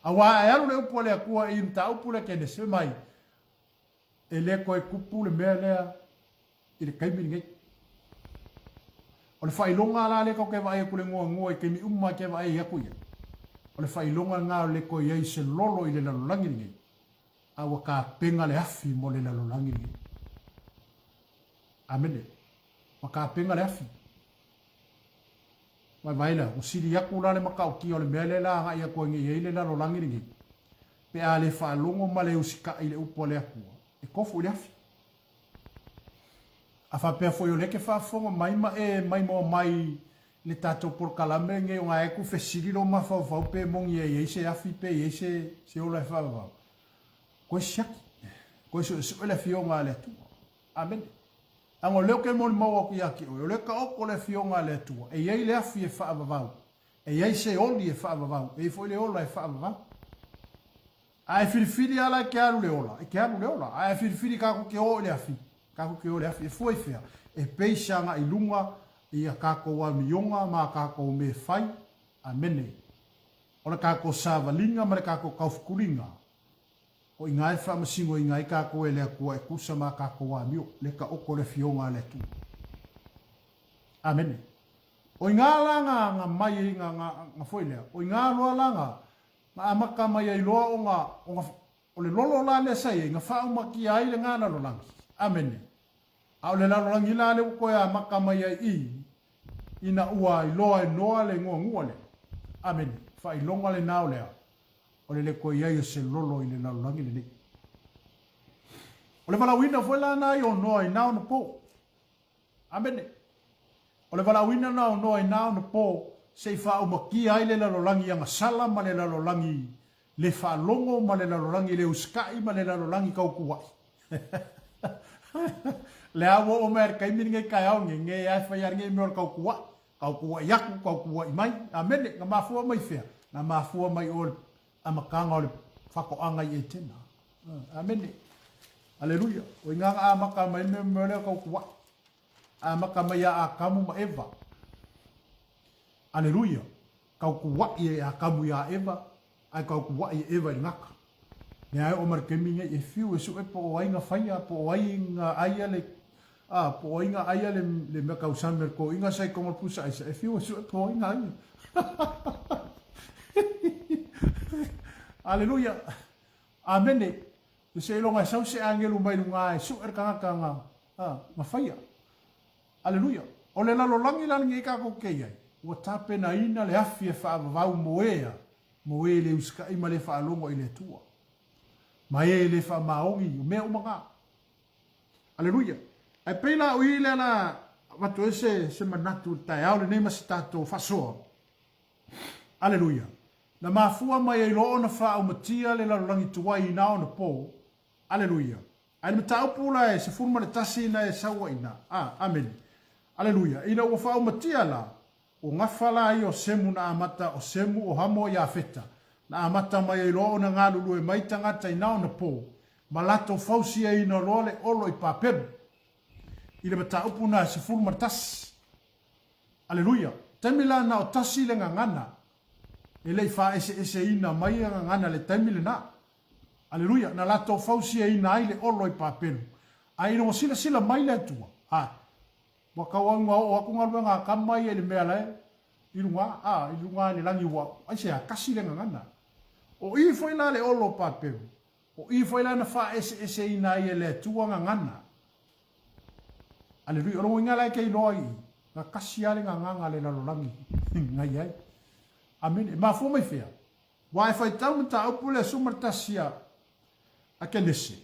Aua e alu le upu a le Atua i mataupu lea Kenese, fai mai, e le toe tupu le mea lea i le taimi lenei. O le faailoga la lea tatou te vaai atu i le nuanua i taimi uma e te vaai atu i ai, o le faailoga lena o le le toe i ai se lolo i le lalolagi lenei, a ua tapena le afi mo le lalolagi lenei. Amene. Ua tapena le afi. Vaevae lea, ua sili atu la le matautia o le mea lea la agai atu ai nei i ai le lalolagi lenei, pe a le faalogo ma le usikai i le upu a le Atua, e tofu i le afi. A faapea foi o lea e te faafofoga mai ma e maimoa mai i le tatou polokalame lenei ona e tu fesili lou mafaufau pe moni e i ai se afi pe i ai se, se ola e faavavau, koe siaki, koe suesue le Afioga a le Atua. Amene. Leaga o lea ou te molimau atu ia te oe, o lea e taoto le Afioga a le Atua, e i ai le afi e faavavau, e i ai se oli e faavavau, e i ai foi le ola e faavavau. A e filifili lava la e te alu i le ola, e te alu i le ola. A e filifili tatou te o i le afi, tatou te o i le afi. E fua i fea? E base agai i luga i a tatou amioga ma a tatou mea e fai. Amene. O le tatou savaliga ma le tatou taufetuliga, o i ina e faamasinoina ai tatou e le Atua e tusa ma a tatou amio, le taoto le Afioga a le Atua. Amene. O i ina la na, na mai ai, na, na, na foi lea, o i ina loa la na, Na amata mai ai loa ona, ona, o le lolo la lea sa i ai, na faaumakia ai lena lalolagi. Amene. A o le lalolagi la lea ua toe amata mai ai i, ina ua iloa e Noa le nuanua lea. Amene. Faailoga lena o le a? O le le toe i ai o se lolo i le lalolagi lenei. O le valaauina foi la na i o Noa i na ona po. Amene. O le valaauina na o Noa i na ona po se i faaumatia ai le lalolagi agasala ma le lalolagi le faalogo ma le lalolagi le usikai ma le lalolagi tautua'i. Lea ua oo mai a le taimi lenei taeao nei, nei a e fai a lenei mea o le tautua'i, tautua'i atu, tautua'i mai. Amene. Na mafua mai fea? Na mafua mai o le amataga o le fatoaga i Etena. Amene. Aleluia. O i na amata mai le mea lea tautua'i. Amata mai ia Atamu ma Eva. Aleluia. Tautua'i e Atamu iā Eva, ae tautua'i e Eva i le gata. Mea e oo mai le taimi nei e fiu e su'e po o ai na faia, po o ai na aia le, a, po o ai na aia le, le mea tausami a le toeaina sa i totonu o le pusa aisa, e fiu e su'e po o ai na aia. Aleluia. Amene. Seiloga e sau se agelu mai luga e su'e le tagata na, a, na faia. Aleluia! O le lalolagi la lenei tatou te i ai, ua tapenaina le afi e faavavau mo e a, mo e le usita'i ma le faalogo i le Atua, ma e le faamaoni, o mea uma na. Aleluia! Ae pei la o i lea la avatu ai se, se manatu i le taeao lenei ma se tatou faasoa. Aleluia! Na mafua mai ai loa ona faaumatia le lalolagi tuai i na ona po. Aleluia! A i le mataupu la e 11 na e sau ai ina, a, amene. Aleluia. Ina ua faaumatia la, ua gafa la ia o Semu na amata, o Semu, o Hamo, Iafeta, na amata mai ai loa ona galulue mai tagata i na ona po, ma latou fausiaina loa le olo i Papelu. I le mataupu na e 11. Aleluia. Taimi la na o tasi le gagana, e le i faaeseeseina mai ia gagana le taimi lena. Aleluia! Na latou fausiaina ai le olo i Papelu. A ina ua silasila mai le Atua, a, ua tauau ina oo atu galuega a tama ia i le mea la e i luga, a, i luga i le lagi ua, aisea, tasi le gagana. O i foi la le olo o Papelu, o i foi la na faaeseeseina ai e le Atua gagana. Aleluia! O lona uiga la e te iloa i i, na tasi lava le gagana a le lalolagi na i ai. Amene. E mafua mai fea? Aua e faitau mataupu le 11 a a Kenese.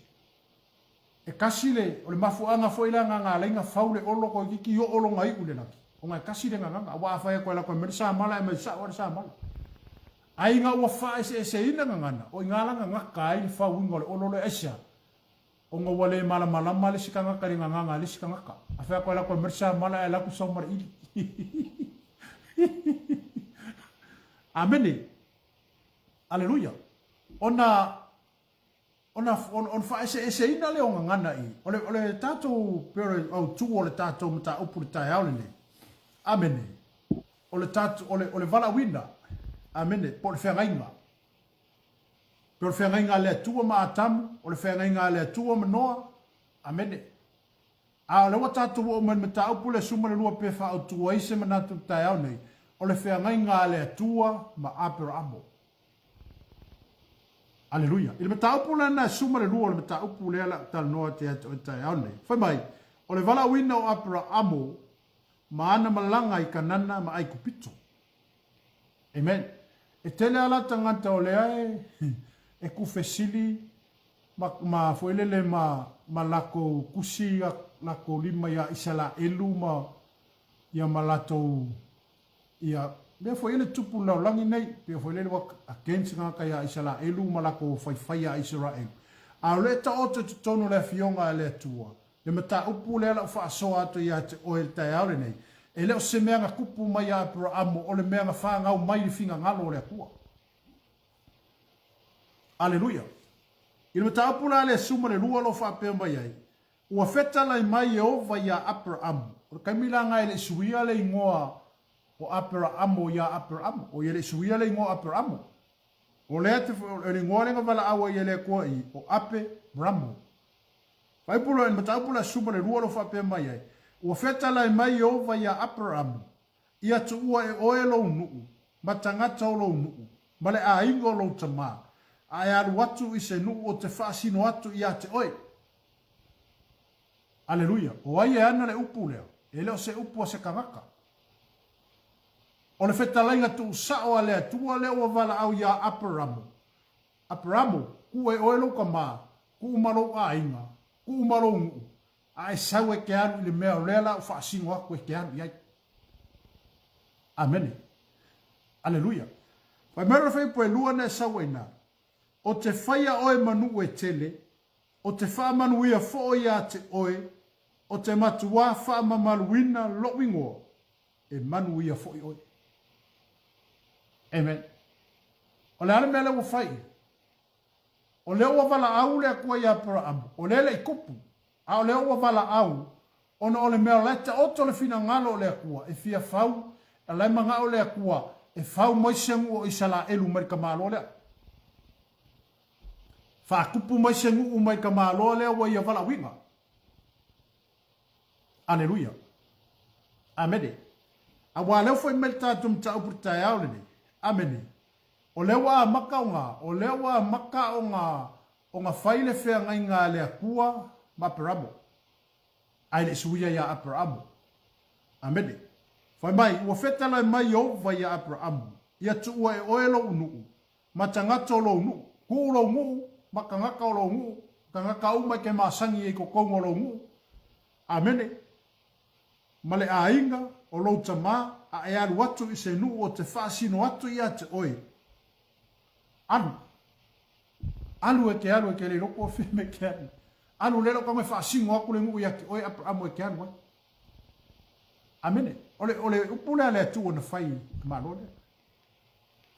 E kasi le, o le mafuaaga foi la nga alai na fau le olo toeitiiti oo lona iu i le lagi, ona e kasi le gagaga, aua afai atu e alu atu e aumai le samala, e aumai sao lava le samala. Ae ina ua faaeseeseina gagana, o i ina la gagata ai le fauina o le olo lea, aisea? Ona ua le malamalama le isi tagata i le gagaga a le isi tagata. Afai atu e alu atu e aumai le samala ae alu atu sau ma le ili. Amene. Aleluia. Ona, ona, ona faaeseeseina lea o gagana i, o le, o le tatou, pei o le autu o le tatou mataupu i le taeao lenei. Amene. O le tatou, o le, o le valaauina. Amene. Po o le feagaiga. Pei o le feagaiga a le Atua ma Atamu, o le feagaiga a le Atua ma Noa. Amene. A o lea ua tatou oo mai i le mataupu lea 12 pe faaautu ai se manatu i le taeao nei, o le feagaiga a le Atua ma Aperaamo. Aleluia. I le mataupu lena e 12 o le mataupu lea o le a ou talanoa atu ia te oe i le taeao nei. Fai mai, o le valaauina o Aperaamo ma ana malaga i Kanana ma Aikupito. Amen. E tele a la tagata o lea e, e kufesili ma, ma foi lele ma, ma lakou kusi a lakou lima iā Isalaelu ma, ia ma latou, ia, mea foi ele tupu i le lalolagi nei, pei foi lele ua against tagata iā Isalaelu ma lakou faifai iā Isaraelu. A o lea e taoto i totonu o le Afioga a le Atua, le mataupu lea la u faasoa atu ia te oe i le taeao lenei, e le o se mea na tupu mai iā Aperaamo, o le mea na fanau mai i le finagalo o le Atua. Aleluia! I le mataupu la lea 12 o lo o faapea mai ai, Ua fetalai mai Ieova iā Aperaamo. O le taimi la lena e le i suia le igoa o Aperaamo iā Aperaamo. O ia e le i suia le igoa o Aperaamo. O lea te, o le igoa lea na valaau ai e le Atua i, o Aperamo. Fuaiupu loa i le mataupu lea 12 o lo o faapea mai ai, Ua fetalai mai Ieova iā Aperaamo, Ia tuua e oe lou nuu, ma tagata o lou nuu, ma le aiga o lou tamā, a e alu atu i se nuu o te faasino atu ia te oe. Aleluia! O ai e ana le upu lea? E le o se upu a se tagata. O le fetalaiga tuusao a le Atua lea ua valaau iā Aperamo, Aperamo, kuu e oe lou kamā, kuu ma lou aiga, kuu ma lou nuu, a e sau e te alu i le mea o lea la u faasino atu e te alu i ai. Amene. Aleluia. Fai mai lona fuaiupu e lua na e sau ai na, O te whaia oe ma nuu e tele, o te faamanuia foi ia te oe, o te matuā faamamaluina lou ingoa, e manuia foi oe. Amen. O le a le mea lea ua fai ia? O lea ua valaau le Atua ia Aperaamu, o lea e le i tupu, a o lea ua valaau, ona o le mea o la e taoto le finagalo o le Atua e fia fau, o la e manao le Atua e fau mai se nuu o Isalaelu mai le tamaloa lea. Faatupu mai se nuu mai le tamaloa lea ua ia valaauina. Aleluia. Amene. Aua lea ua foi mai le tatou mataupu i le taeao lenei. Amene. O lea ua amata ona, o lea ua amata ona, ona fai le feagaiga a le Atua ma Aperamo. A e le i suia ia Aperamo. Amene. Fai mai, ua fetalai mai Ieova ia Aperamo, ia tuua e oe lou nuu, ma tagata o lou nuu, tuu lou nuu, ma tagata o lou nuu, tagata uma e te masani ai i totonu o lou nuu. Amene. Ma le aiga o lou tama, a e alu atu i se nuu o te faasino atu ia te oe. Alu. Alu e te alu e te le iloa po o fea me te alu. Alu lea lou tago e faasino atu le nuu ia te oe Aperamo e te alu ai. Amene. O le, o le upu lea a le Atua na fai i le Malo lea.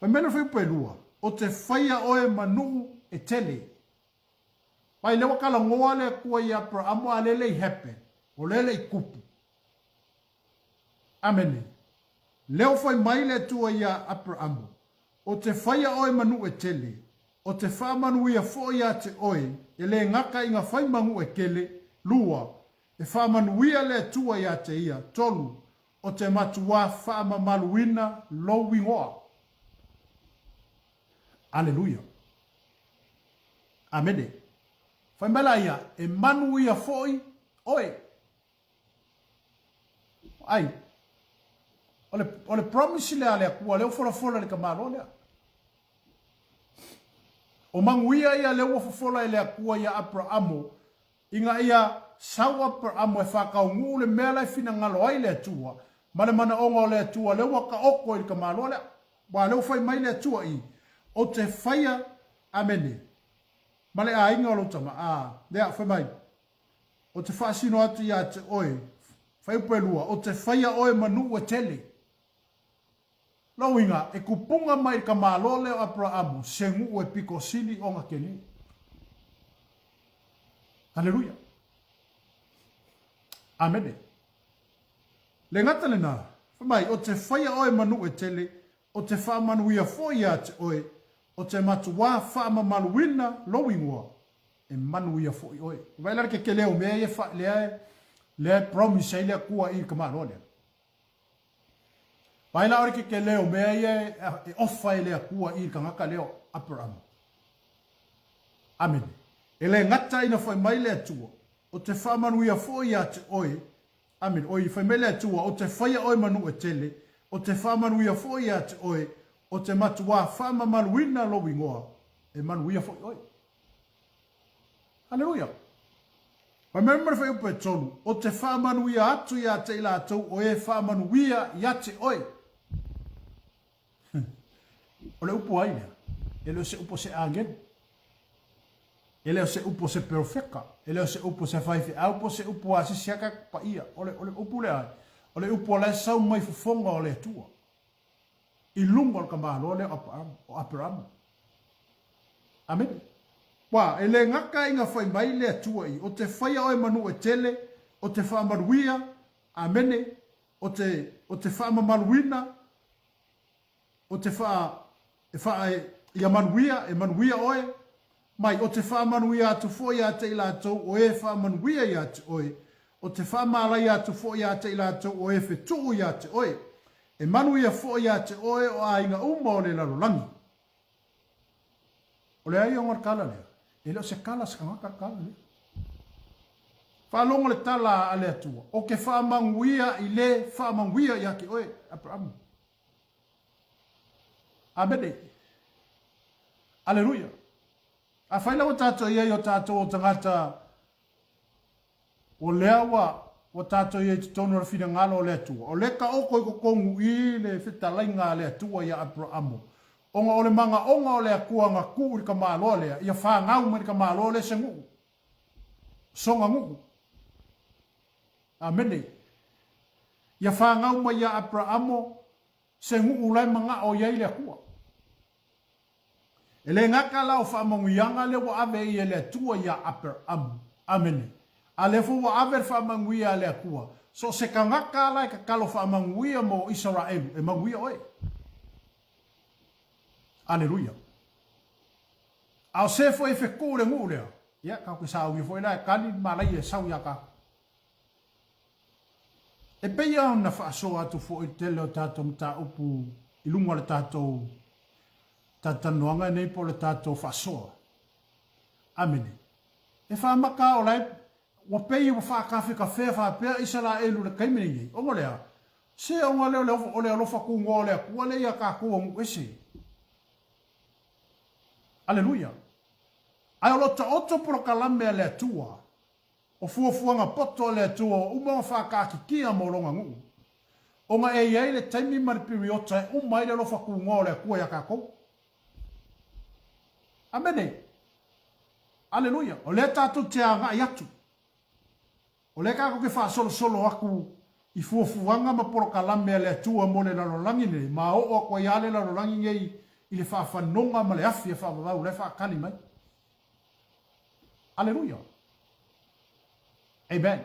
Fai mai le fuaiupu e lua, O te whaia oe ma nuu e tele. Mai lea ua talanoa le Atua i Aperamo a lele i happen, o lele i kupu. Amene. Lea ua fai mai le Atua ia Aperamo, O te whaia oe ma nuu e tele, o te whaamanuia foi ia te oe, e le gata i nga whai ma nuu e kele, lua, e whaamanuia le Atua ia te ia, tolu, O te matuā faamamaluina lou ingoa. Aleluia. Amene. Fai mai la ia, e manuia foi oe. Ai, o le, o le promise lea a le Atua, lea ua folafola i le tamaloa lea. O manuia ia lea ua fofola e le Atua ia Aperamo Ina ia sau Aperamo e faataunuu le mea la e finagalo ai le Atua, ma le manaoga o le Atua lea ua taoto i le tamaloa lea. Aua o lea ua fai mai le Atua i, O te faia, Amene, ma le aiga o lou tama, a, lea, fai mai, O te faasino atu ia te oe, fuaiupu e lua, o te faia oe ma nuu e tele. Lou uiga, e kupuga mai le tamaloa lea o Aperaamu, se nuu e pito sili ona kele. Haleluia. Amene. Le gata lena, fai mai, o te whaia oe ma nuu e tele, o te whaamanuia foi ia te oe, o te matuā whaamamaluina lou ingoa, e manuia foi oe. Vaai la le kekele o mea ia e, lea e, lea e promise ai le Atua i le tamaloa lea. Vaai la o le kekele o mea ia e ofa e le Atua i le tagata lea o Aperamo. Amene. E le gata ina fai mai le Atua, o te faamanuia foi ia te oe, amene, oi, fai mai le Atua, o te faia oe ma nuu e tele, o te faamanuia foi ia te oe, o te matuā faamamaluina lou ingoa, e manuia foi oe. Haleluia! Fai mai ma le fuaiupu e tolu, o te faamanuia atu ia te i latou o e faamanuia ia te oe. O le upu ai lea, e le o se upu o se agelu, e le o se upu o se perofeka, e le o se upu o se faifeau, po o se upu a se isi aka paia. O le, o le upu lea, o le upu o la e sau mai fofoga o le Atua. I luga o le tamaloa lea o Aperamo. Amene. Ua, e le gata ina fai mai le Atua i, o te faia oe ma nuu e tele, o te faamaluia, amene, o te, o te faamamaluina, o te faa, e faa, e, ia manuia, e manuia oe, mai, o te faamanuia atu foi ia te i latou o e faamanuia ia te oe, o te faamalaia atu foi ia te i latou o e fetuu ia te oe, e manuia foi ia te oe o aiga uma o le lalolagi. O le ai ona tala lea, e le o se tala se tagata le tala lea. Faalogo le tala a le Atua, o ke faamanuia i le faamanuia ia te oe, Aperamo. Amene. Aleluia. Afai la ua tatou i ai o tatou o tagata o lea ua ua tatou i ai i totonu o le finagalo o le Atua, o lea taoto i totonu i le fetalaiga a le Atua ia Aperamo, ona o le magaoga o le Atua na tuu i le tamaloa lea, ia fanau mai le tamaloa lea se nuu, sona nuu. Amene. Ia fanau mai ia Aperamo se nuu la e manao i ai le Atua. E le gata la o faamanuiaga lea ua ave ai e le Atua ia Aperamo. Amene. A lea foi ua ave le faamanuia a le Atua, so o se tagata la e tatalo faamanuia mo Isaraelu, e manuia oe. Aleluia. A o se foi e fetuu le nuu lea, ia, tatou te saunia foi la e tali le malaia e sau ia tatou. E pei ona faasoa atu foi le tele o tatou mataupu i luga o le tatou talatalanoaga nei po o le tatou faasoa. Amene. E faamata o la e ua pei ua faatafetafea faapea Isaraelu i le taimi lenei, ona o le a? Se ona lea o le alofa tunoa o le Atua lea ia tatou a nuu ese. Aleluia. Ae o lo o taoto polokalame a le Atua O fuafuaga poto a le Atua ua uma ona faataatitia mo Lona nuu, ona e i ai le taimi ma le piriota e uma ai le alofa tunoa o le Atua ia tatou. Amene! Aleluia! O lea tatou te agai atu. O lea tatou te faasolosolo atu i fuafuaga ma polokalame a le Atua mo le lalolagi nei, ma oo atu ai lava le lalolagi nei i le faafanoga ma le afi e faavavau la e faatali mai. Aleluia! Amen.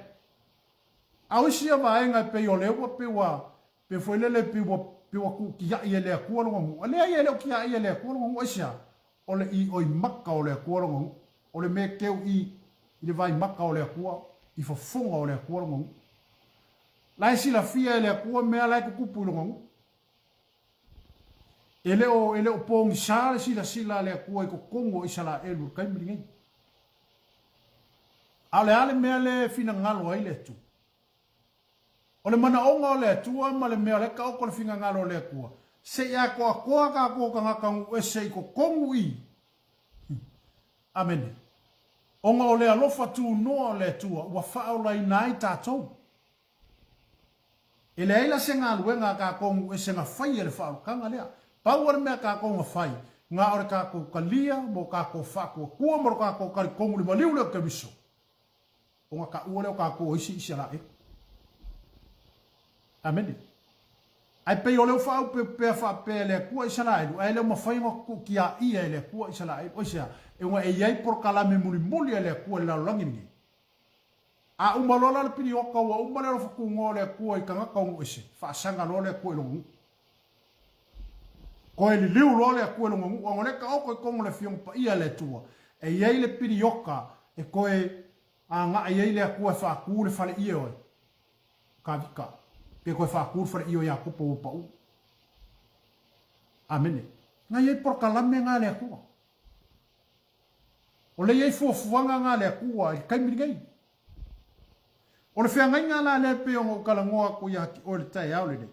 A o isi ia vaega e pei o lea ua pei ua pei foi lele pei ua pei ua tuutiai e le Atua lona nuu. A leai e le o tiai e le Atua lona nuu. Aisea? O le ioi maka o le Atua lona nuu. O le mea keu i i le vai maka o le Atua, i fofoga o le Atua lona nuu. La e silafia e le Atua mea la e tutupu i lona nuu. E le o, e le o pogisa le silasila a le Atua i totonu o Isaraelu i le taimi lenei. A o le a le mea lea e finagalo ai le Atua? O le manaoga o le Atua ma le mea o lea e taoto le finagalo o le Atua, se i atoatoa tatou tagata nuu ese i totonu i. Amene. Ona o le alofa tunoa o le Atua ua faaolaina ai tatou. E leai la se galuega a tatou nuu ese na faia i le faaolotaga lea. Pau lava le mea a tatou na fai, na o le tatou talia ma o tatou faatuatua ma lo tatou talitonu i le maliu lea o Keriso, ona taua lea o tatou o isi Isaraelu. Amene. Ae pei o lea ua faaaupeupea faapea e le Atua Isaraelu, ae le o mafai ona tuutiaia e le Atua Isaraelu. Aisea? E ona e i ai polokalame mulimuli a le Atua i le lalolagi lenei. A uma loa la le piliota ua uma le alofa tunoa o le Atua i tagata o nuu ese, faasaga loa le Atua i lona nuu. Toe liliu loa le Atua i lona nuu, ona o lea taoto i totonu o le Afioga Paia a le Atua, e i ai le piliota e toe agai ai le Atua e faatu le faleie o Tavita, pe toe faatu le faleie o Iakopo ua pau. Amene. Na i ai polokalame na a le Atua. O lea e i ai fuafuaga na a le Atua i le taimi lenei. O le feagaiga la lea e pei ona ou talanoa atu ia te oe i le taeao lenei,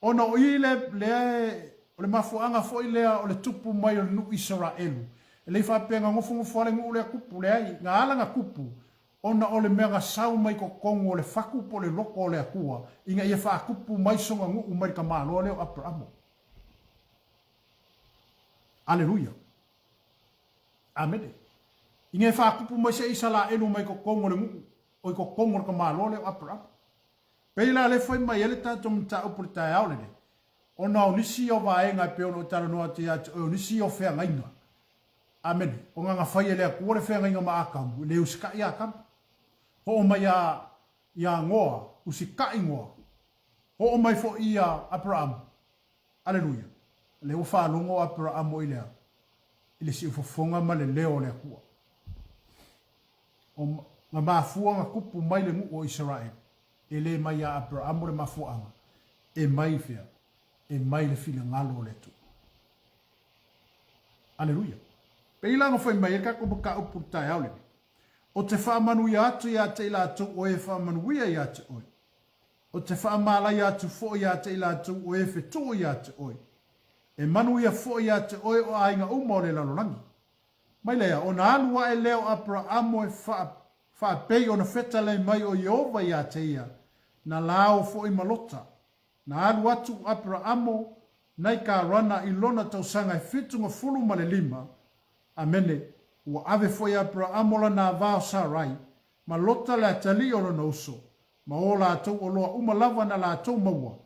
ona o i le, lea e, o le mafuaaga foi lea o le tupu mai o le nuu Isaraelu. E le i faapea na nofonofo lava le nuu lea tupu, leai, na ala na tupu, ona o le mea na sau mai totonu o le fatu po o le loto o le Atua, ina ia faatupu mai sona nuu mai le tamaloa lea o Aperamo. Aleluia! Amene. Ina e faatupu mai se Isalaelu mai totonu o le nuu, o i totonu o le tamaloa lea o Aperamo. Pei la lea fai mai ai le tatou mataupu i le taeao lenei, ona o nisi ia o vaega e pei ona ou talanoa atu ia te oe, o nisi ia o feagaiga. Amene. Ona na fai e le Atua le feagaiga ma Atamu, e le usikai ia Atamu. Ho'o mai ia, ia Noa, usikai Noa. Ho'o mai foi ia Aperamo, Aleluia! Lea ua faalogo o Aperaamo i le a? I le siufofoga ma le leo o le Atua. O na mafua na tupu mai le nuu o Isaraelu, e le mai ia Aperaamo le mafuaaga, e mai i fea? E mai le finagalo o le Atua. Aleluia! Pei la ona fai mai ai le tatou mataupu i le taeao lenei, O te faamanuia atu ia te i latou o e faamanuia ia te oe. Ou te faamalaia atu foi ia te i latou o e fetuu ia te oe. E manuia foi ia te oe o aiga uma o le lalolagi. Mai lea, ona alu aʻe lea o Aperaamo e faa, faapei ona fetalai mai o Ieova iā te ia, na lāo foi ma Lota. Na alu atu o Aperaamo nai Karana i lona tausaga e 75, amene, ua ave foi e Aperaamo lana avā o Sarai, ma Lota le atalii o lona uso, ma ō lātou oloa uma lava na lātou maua,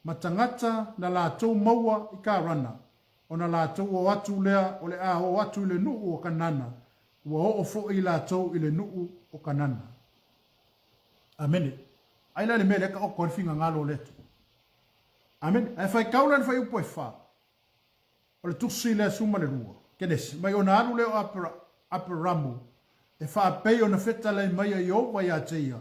ma tagata na lātou maua i Karana, ona lātou ō atu lea o le a ō atu i le nuʻu o Kanana, ua oo foʻi lātou i le nuʻu o Kanana. Amene. Ai la i le mea lea ka oko ai le fingagalo o le Atua. Amene. Ae faitau la i le fuaiupu e fa. O le tusi lea 12, Kenesi, mai ona alu lea o Aperamu, e faapei ona fetalai mai a Ieova iā te ia,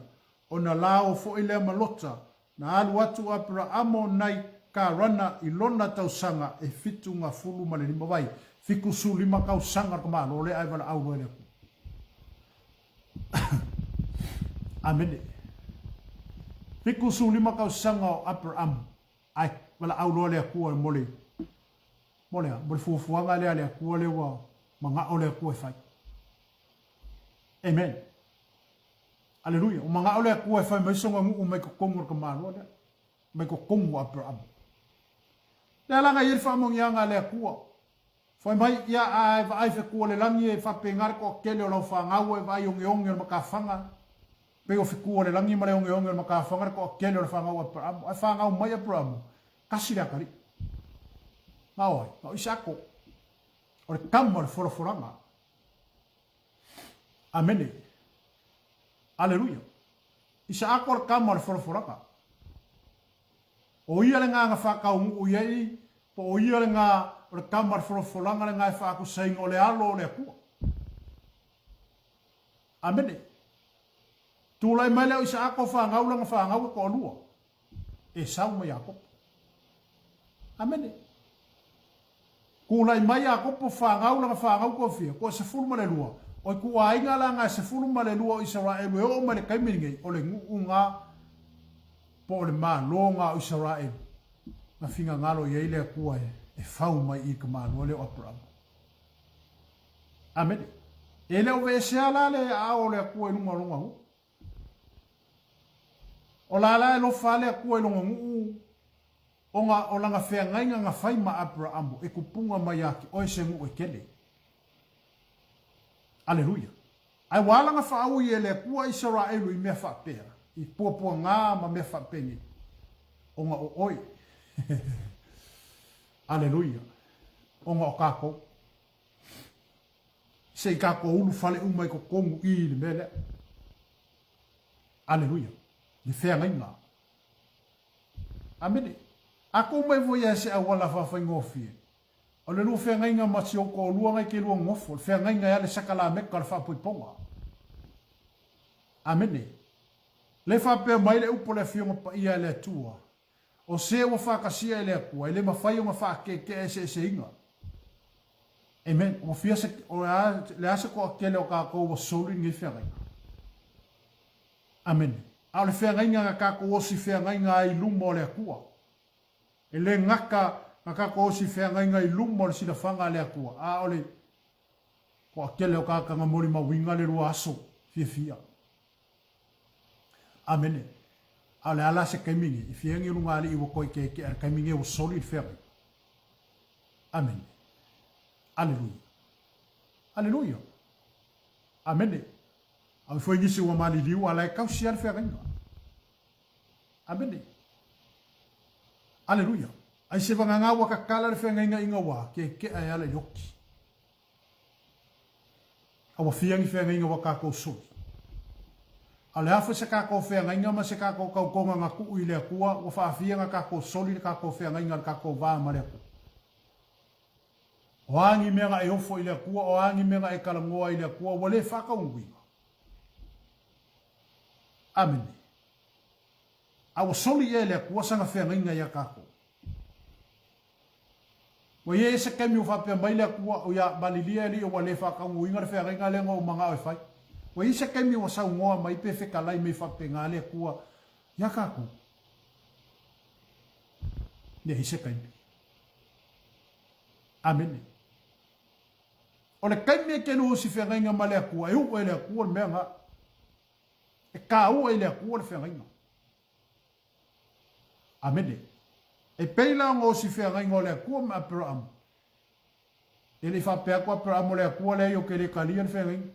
ona lāo foi lea ma Lota, na alu atu o Aperaamo nai Karana i lona tausaga e 75 vai, 75 kausaga le tamālo lea ae valaau loa e le Atua. Amene. 75 kausaga o Aperamu. Ae valaau loa le Atua mo le, mo le a? Mo le fuafuaga lea a le Atua lea ua manao le Atua e fai. Amen. Aleluia. Ua manao le Atua e fai mai sona nuu mai totonu o le tamaloa lea, mai totonu o Aperamo. Lea la na i ai le faamanuiaga a le Atua. Fai mai, ia, a e vaai fetu o le lagi e faapena le toatele o lau fanau e vaai ogeoge o le matafaga, pei o fetu o le lagi ma le ogeoge o le matafaga le toatele o le fanau a Aperamo. Ae fanau mai Aperamo, tasi le atalii. Na o ai? Na o Isako. O le tama o le folafolaga. Amene. Aleluia. Isaako o le tama o le folafolaga. O ia le gā na whakaunu'u i ai, po o ia le gā o le tama o le folafolaga le gā e whaakusaina o le alo o le Atua. Amene. Tulai mai lea o Isaako whanau lana whanau e toalua, Esau ma Iakopo. Amene. Tulai mai Iakopo whanau lana whanau toafia, toa 12, o ituaiga la nga e 12 o Isaraelu e oo mai le taimi lenei, o le nuu nga po o le Malo nga o Isaraelu, na finagalo i ai le Atua e fau mai i ka Malo lea o Aperamo. Amene. E le o veesea la le aao o le Atua i luga o lona nuu. O la la e lofa le Atua i lona nuu, ona o lana feagaiga na fai ma Aperamo e kupuga mai ia te oe se nuu e tele. Aleluia. Ae ua ala na faaui e le Atua Isaraelu i mea faapea, i puapuagā ma mea faapenei, ona o oe. Aleluia. Ona o kākou. Se i kākou ulu fale uma i totonu i le mea lea. Aleluia. Le feagaiga. Amene. A kou mai foi ia se auala faafaigofie, O le lua feagaiga ma si ou toalua ngai ke lua nofo, le feagaiga e ale sakalameka o le faapoipoga. Amene. Le faapea mai le upu a le Afioga Paia e le Atua, O se ua faatasia e le Atua, e le mafai ona faakeekea eseeseina. Amen. Ua fia se, o le a, le a se toatele o tatou ua soli lenei feagaiga. Amene. A o le feagaiga na tatou osi feagaiga ai i luma o le Atua. E le gata na tatou osi feagaiga i luma o le silafaga a le Atua, a o le toatele o tagata na molimauina le lua aso fiafia. Amene. A o le a la se taimi nei, e fia agi luga alii ua toe keekea le taimi nei ua soli le feagaiga. Amene. Aleluia. Aleluia. Amene. A o foi nisi ua maliliu a la e tausi lava le feagaiga. Amene. Aleluia. Ai se vagana ua kakala le feagaiga iga ua keekea e ala i le oti. A ua fia ni feagaiga ua kākou soli. A o le a foi se kākou feagaiga ma se kākou tautoga na tuu i le Atua, ua faafia na kākou soli le kākou feagaiga le kākou va ma le Atua. O a ni mea na e ofo i le Atua, o a ni mea na e talanoa i le Atua, ua le faataunuuina. Amene. A ua soli ea e le Atua sana feagaiga iā kākou. Ua i ai se taimi ua faapea mai le Atua, o ia, malilie alii ua le faataunuuina le feagaiga lea na ou manao e fai. Ua i ai se taimi ua saunoa mai pe fetalai mai faapena le Atua iā kākou. Leai se taimi. Amene. O le taimi e te lua osi feagaiga ma le Atua, e uu e le Atua le mea na. E kāua i le Atua le feagaiga. Amene. E pei la ona osi feagaiga o le Atua ma Aperaamu. E le i faapea atu Aperaamu o le Atua leai ou te le talia le feagaiga.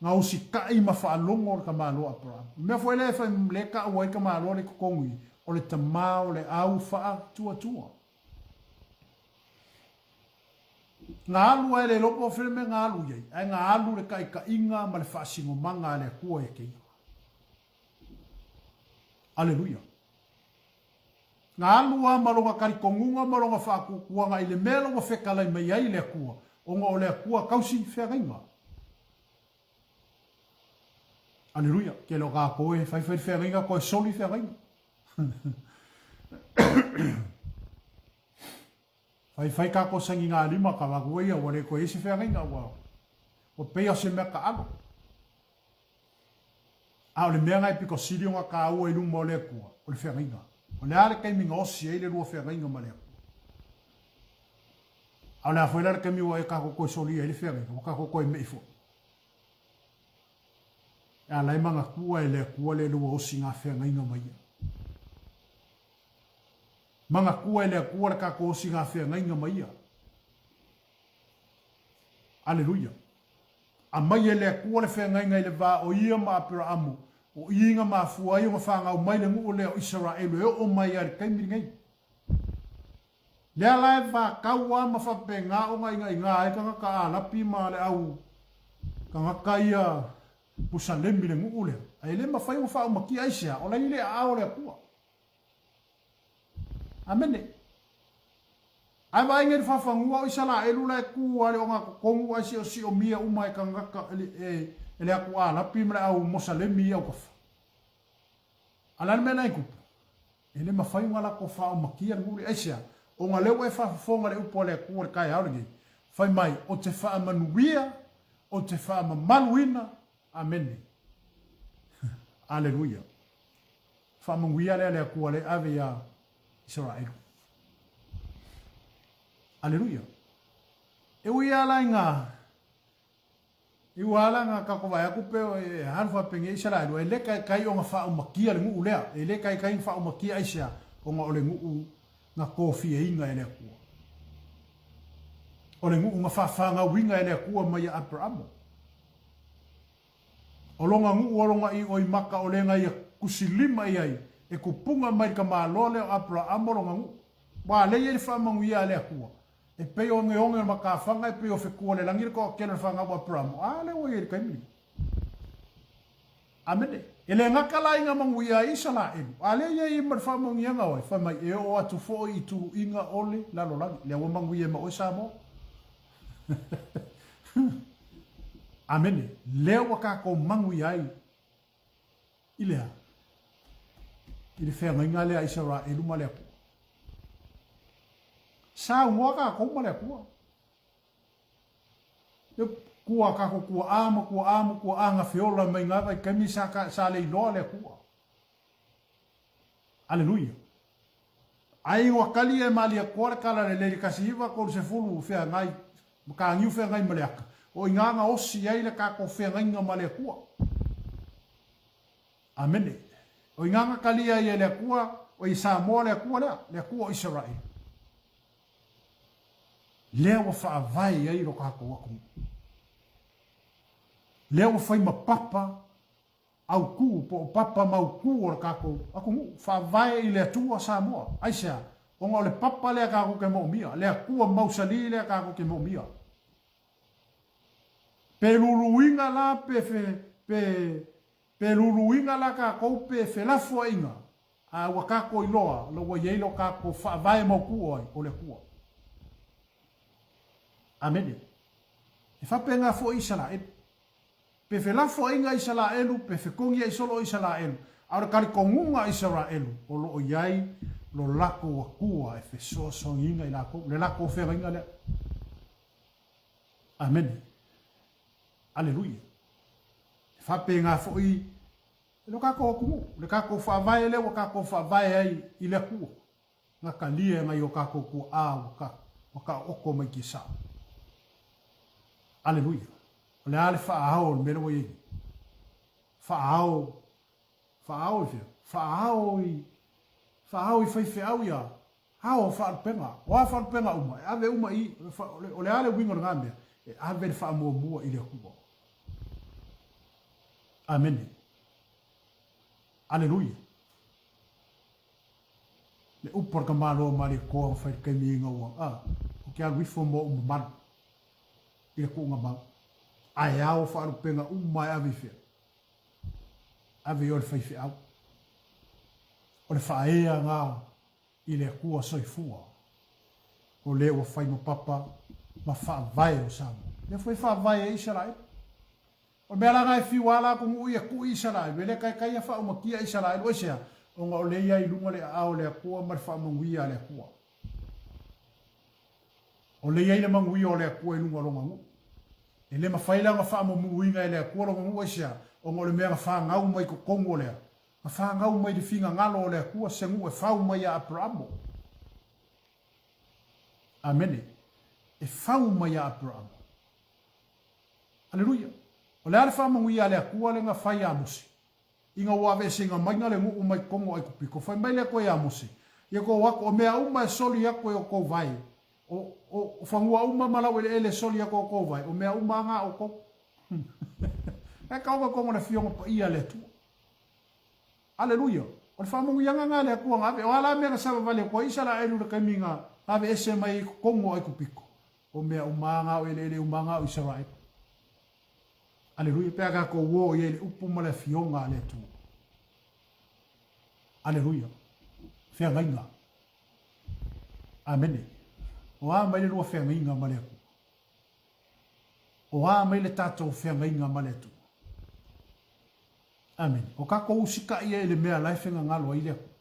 Na usitai ma faalogo le tamaloa Aperaamu. O le mea foi lea e fai lea e taua ai le tamaloa lea i totonu i i, o le tama o le au faatuatua. Na alu a e le iloa po o fea le mea na alu i ai, ae na alu le taitaiga ma le faasinomaga a le Atua ia te ia. Aleluia. Na alu lava ma lona talitonuga ma lona faatuatuaga i le mea la ua fetalai mai ai le Atua, ona o le Atua tausi feagaiga. Aleluia. Tele o tatou e fai fai le feagaiga toe soli feagaiga. Fai fai tatou sagigalima ka avatu ai ia ua le toe i ai se feagaiga ua ua pei o se mea taalo. A o le mea na e pito sili ona taua i luma o le Atua, o le feagaiga. O le a le taimi na osi ai le lua feagaiga ma le Atua? A o le a foi la le taimi ua e tatou toe solia ai le feagaiga, ua tatou toe me'i foi. E ala e manatua e le Atua le lua osiga feagaiga ma ia. Manatua e le Atua le tatou osiga feagaiga ma ia. Aleluia. Aumai e le Atua le feagaiga i le va o ia ma Aperaamu, o i na mafua ai ona fanau mai le nuu lea o Isaraelu e oo mai lava i le taimi lenei. Lea la e vatau lava ma faapena ona inaina ai tagata Alapi ma le au tagata ia Musalemi i le nuu lea, ae le mafai ona faaumatia aisea, o la i le aao o le Atua. Amene. Ae vaai nei le fafanua o Isalaelu la e tu lava i le ogatotonu ae siosiomia uma e tagata e le atu Alapi ma le au Mosalemi i autafa. A o le a le mea la e tupu? E le mafai ona latou faaomatia le nuu lea. Aisea? Ona lea ua e faafofoga i le upu a le Atua i le taeao lenei, fai mai, Ou te faamanuia, ou te faamamaluina. Amene. Aleluia. Faamanuia lea a le Atua lea e ave iā Isaraelu. Aleluia. E ui lava la i ngā I ua ala nga kako vae aku pe e halu faapenei Isaraelu, e le kaikai ona faaumakia le nuu lea, e le kaikai ona faaumakia aisea, ona o le nuu na tofiaina e le Atua. O le nuu na faafanauina e le Atua mai ia Aperamo. O lona nuu o lona io i maka o le na ia tusilima i ai, e tupuga mai le tamaloa lea o Aperamo lona nuu. Ua lei ai le faamanuia a le Atua, E pei o ogeoge o le matafaga, e pei o fetu o le lagi le toatele o le fanau a Aperamo. A lea ua i ai i le taimi lenei. Amene. E le gata la i nga manuia a Isalaelu, a lea i ai ma le faamanuiaga oe, fai mai, e oo atu foi i tuluiga o le lalolagi. Lea ua manuia ma oe Samoa. Amene. Lea ua tatou manuia ai I le a? I le feagaiga lea a Isaraelu ma le Atua. Saunoa tatou ma le Atua. E kua tatou tua'a ma tua'a ma tua'a na feola mai na vaitaimi sa, sa le iloa le Atua. Aleluia. Ai ua kali e Malietoa le tala lelei le 1930 feagai, mataniu feagai ma le aka. O ina na osi ai le tatou feagaiga ma le Atua. Amene. O ina na talia ai e le Atua, o i Samoa le Atua lea, le Atua o Isaraelu. Lea ua faavae ai lo tatou atunuu. Lea ua fai ma papa autu po o papa mautu o le tatou atunuu, faavae i le Atua Samoa. Aisea? Ona o le papa lea tatou te moomia, le Atua mausali lea tatou te moomia. Pe luluina la pe fe, pe, pe luluina la tatou pe felafoaiga, a ua tatou iloa la ua i ai lo tatou faavae mautu o ai? O le Atua. Amene. E faapena foi Isalaelu. Pe felafoaiga Isalaelu, pe fekogia i solo Isalaelu, a o le talitonuga Isaraelu o lo o i ai lo latou Atua e fesoasoaniina i latou, le latou feagaiga lea. Amene. Aleluia. E faapena foi lo tatou atunuu, le tatou faavae lea ua tatou faavae ai i le Atua. Na talia e nai o tatou tuaa ua Ua taoto mai tiasa. Aleluia. O le a le faaao o le mea lea ua i ai nei? Faaao, faaao i fea? Faaao i, faaao i faifeau ia, ao faalupega. O a faalupega uma, e ave uma i, o le a le uiga o lena mea? E ave le faamuamua i le Atua. Amene. Aleluia. Le upu a le tamaloa Malietoa na fai i le taimi ina ua, a, ou te alu ifo ma ou mamalu i le tuuga mau. Ae ao faalupega uma e ave i fea? Ave i o le faifeau. O le faaea na i le Atua soifua, o le ua fai ma papa ma faavae o Samoa. Lea foi e faavae ai Isaraelu. O le mea la na e fiu a la atunuu ia tui Isaraelu, e le taitai a faaumatia Isaraelu. Aisea? Ona o lea e i ai i luga le aao o le Atua ma le faamanuia a le Atua. O lea e i ai le manuia o le Atua i luga o lona nuu. E le mafai la ona faamuamuina e le Atua lona nuu, aisea? Ona o le mea na fanau mai totonu o lea, na fanau mai i le finagalo o le Atua se nuu e fau mai ia Aperamo. Amene. E fau mai ia Aperamo. Aleluia! O le a le faamanuia a le Atua lea na fai ia Mose, ina ua aveeseina maiga le nuu mai totonu o Aikupito? Fai mai le Atua ia Mose, Ia tou atu, o mea uma e soli atu e outou vae, o, o, o fanua uma ma laueleele e soli atu e outou vae, o mea uma a na a outou. Ae kaoga totonu o le Afioga Paia a le Atua. Aleluia! O le faamanuiaga na a le Atua na ave. O a la mea na savavali atu ai Isaraelu i le taimi na aveese mai ai i totonu o Aikupito? O mea uma a o eleele uma a o Isaraelu. Aleluia, pe a tatou o i ai i le upu ma le afioga a le Atua. Aleluia. Feagaiga. Amene. O a mai le lua feagaiga ma le Atua? O a mai le tatou feagaiga ma le Atua? Amene. O tatou usikai ia i le mea la e fegagalo ai le Atua.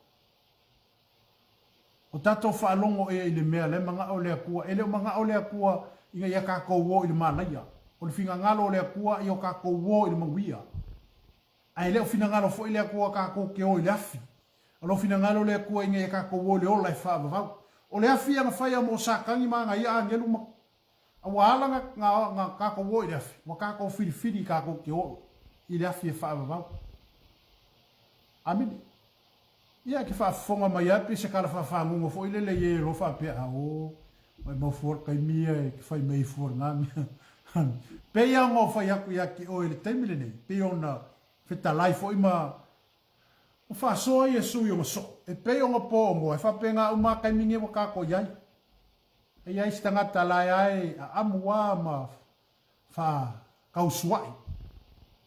O tatou faalogo ea i le mea la e manao le Atua, e le o manao le Atua ina ia tatou o i le malaia. O le finagalo o le Atua ia o tatou o i le manuia. Ae le o finagalo foi le Atua tatou te o i le afi. O lo finagalo le Atua ina ia tatou o i le ola e faavavau. O le afi ia na faia mo Satani ma ana ia agelu ma A ua ala na, na, na tatou o i le afi, ua tatou filifili tatou te o i le afi e faavavau. Amene. Ia, e te faafofoga mai lava pei se tala faafagogo foi lele i e loa faapea, aoo, maimau fua le taimi ia e te fai mai ai fua lena mea. Pei lava ona ou fai atu ia te oe i le taimi lenei, pei ona fetalai foi ma ma faasoa Iesu i ona soo, e pei ona po ogoa, e faapena uma lava taimi nei ua tatou i ai. E i ai se tagata la e ae aamu a ma faatausuai.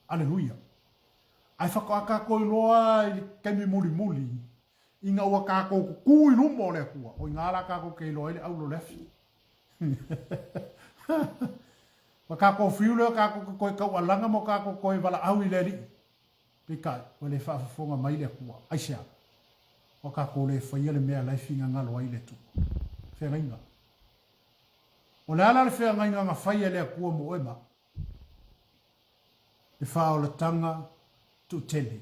Aleluia. Ae faatoa tatou iloa i le taimi mulimuli, ina ua tatou tutu i luma o le Atua, o i ina la tatou te iloa ai le auro o le afi. Ua tatou fiu lea tatou te toe taualaga ma tatou toe valaau i le Alii. Peitai, ua le faafofoga mai le Atua. Aisea? Ua tatou le faia le mea la e finagalo ai le Atua. Feagaiga. O le a la le feagaiga na fai e le Atua mo oe ma au? Le faaolataga tuutele.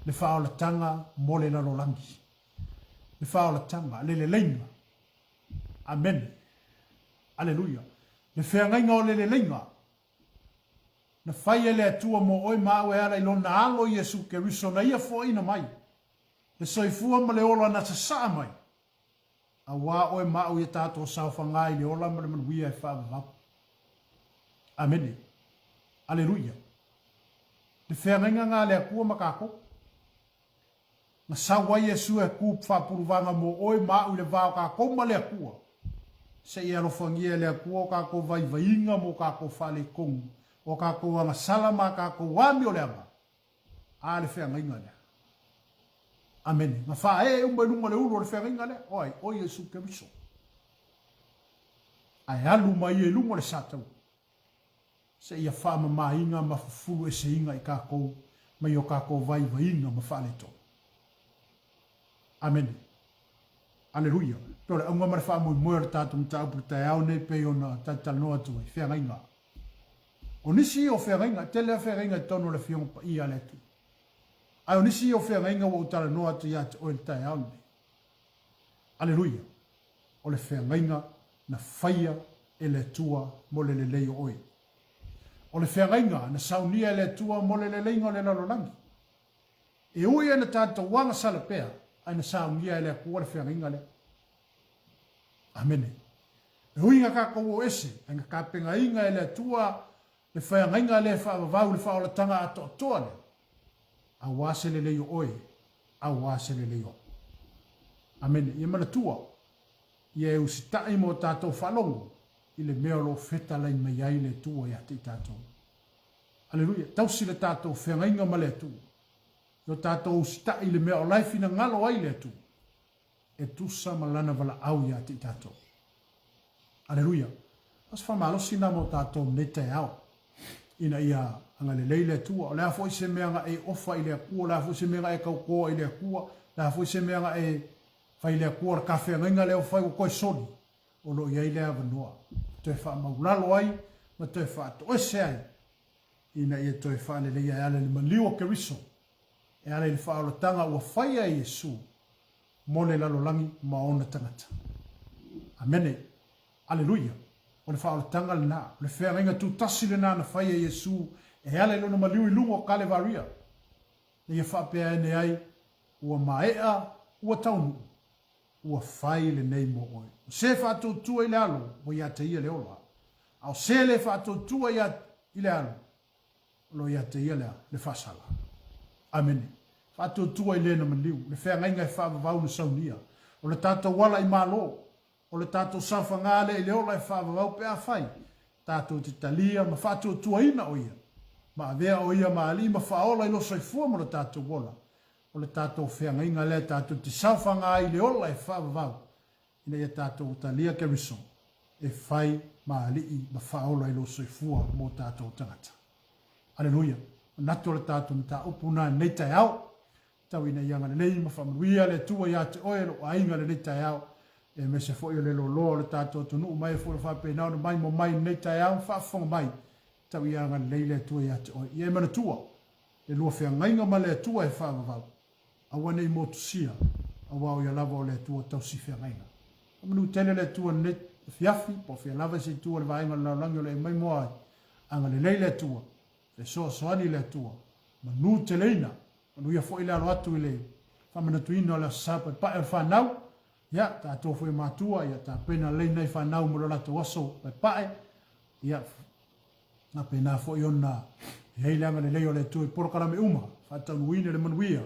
Le faaolataga mo le lalolagi. Le faaolataga, le leleiga. Amene. Aleluia. Le feagaiga o le leleiga. Na fai e le Atua mo oe ma au e ala i Lona Alo Iesu Keriso na Ia foaina mai le soifua ma le ola na sasaa mai, auā oe ma au ia tatou saofaga i le ola ma le manuia e faavavau. Amene. Aleluia. Le feagaiga na a le Atua ma tatou. Na sau ai Iesu e ku faapuluvaga mo oe ma au i le va o tatou ma le Atua. Se i alofagia e le Atua o tatou vaivaiga mo tatou faaletonu, o tatou agasala ma a tatou amioleaga. A le feagaiga lea. Amene. Na faaee uma i luga o le ulu o le feagaiga lea. O ai? O Iesu Keriso. Ae alu mai ia i luga o le sataua. Seia faamamaina ma fufulu eseina i tatou mai o tatou vaivaiga ma faaletonu. Amene. Aleluia. Pei o le auga ma le faamoemoe o le tatou mataupu i le taeao nei pei ona talatalanoa atu ai, feagaiga. O nisi ia o feagaiga, e tele lava feagaiga i totonu o le Afioga Paia a le Atua. Ae o nisi ia o feagaiga ua ou talanoa atu ia te oe i le taeao lenei. Aleluia. O le feagaiga. na faia e le Atua mo le lelei o oe. O le feagaiga na saunia e le Atua mo le leleiga o le lalolagi. E ui ina tatou agasala pea, ae na saunia e le Atua le feagaiga lea. Amene. E ui ina tatou o ese, ae na tapenaina e le Atua le feagaiga lea e faavavau i le faaolataga atoatoa lea, aua se lelei o oe, aua se lelei o au. Amene. Ia manatua, ia e usitai mo tatou faalogo i le mea o lo o fetalai mai ai le Atua ia te i tatou. Aleluia! Tausi le tatou feagaiga ma le Atua. Ia o tatou usitai i le mea o la e finagalo ai le Atua, e tusa ma Lana valaau ia te i tatou. Aleluia! O se faamalosi lena mo tatou i lenei taeao, ina ia agalelei le Atua. O le a foi se mea na e ofa i le Atua, o le a foi se mea na e tautoa i le Atua, o le a foi se mea na e fai i le Atua, o le ta feagaiga lea ua fai ua toe soli, o lo o i ai le avanoa e toe faamaulalo ai ma toe faatoese ai ina ia toe faaleleia e ala i le maliu o Keriso, e ala i le faaolataga ua faia e Iesu mo le lalolagi ma ona tagata. Amene. Aleluia! O le faaolataga lena, o le feagaiga tutasi lena na faia e Iesu e ala i lona maliu i luga o Kalevaria, na ia faapea ene ai, Ua maea, ua taunuu, ua fai lenei mo oe. O se faatuatua i le alo, ua ia te ia le ola, a o se le faatuatua ia i le alo, o lo ia te ia le, le faasala. Amene. Faatuatua i le na maliu, le feagaiga e faavavau na saunia. O le tatou ala i Malo, o le tatou saofaga lea i le ola e faavavau pe afai tatou te talia ma faatuatuaina o ia, ma avea o ia ma alii ma faaola i lo soifua ma lo tatou ola. O le tatou feagaiga lea tatou te saofaga ai i le ola e faavavau, ina ia tatou talia Keriso e fai ma alii ma faaola i lou soifua mo tatou tagata. Aleluia! Manatu o le tatou mataupu na i lenei taeao, tau ina ia agalelei ma faamanuia le Atua ia te oe lou aiga i lenei taeao, aemaise foi o le loaloa o le tatou atunuu ma e foi o faapena ona maimoa mai i lenei taeao ma faafofoga mai, tau ia agalelei le Atua ia te oe. Ia e manatua, le lua feagaiga ma le Atua e faavavau, aua ne i motusia, aua o ia lava o le Atua tausi feagaiga. Faamanu tele le Atua i lenei afiafi, po o fea lava se itu o le vaega o le lalolagi o lo o e maimoa ai, agalelei le Atua, fesoasoani le Atua, manu teleina, manuia foi le alo atu i le faamanatuina o le Aso Sa Paepae o le fanau, ia, tatou foi matua, ia tapena lelei nai fanau mo le latou aso paepae, ia, Faapena foi ona i ai le agalelei o le Atua i polokalame uma, faataunuuina le manuia,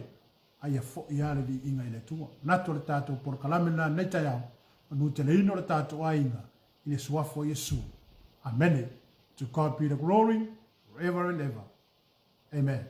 a ia foi lava le viiga i le Atua. Manatu o le tatou polokalame lena i lenei taeao, manuteleina o le tatou aiga i le Suafa o Iesu. Amene. To God be the glory forever and ever. Amen.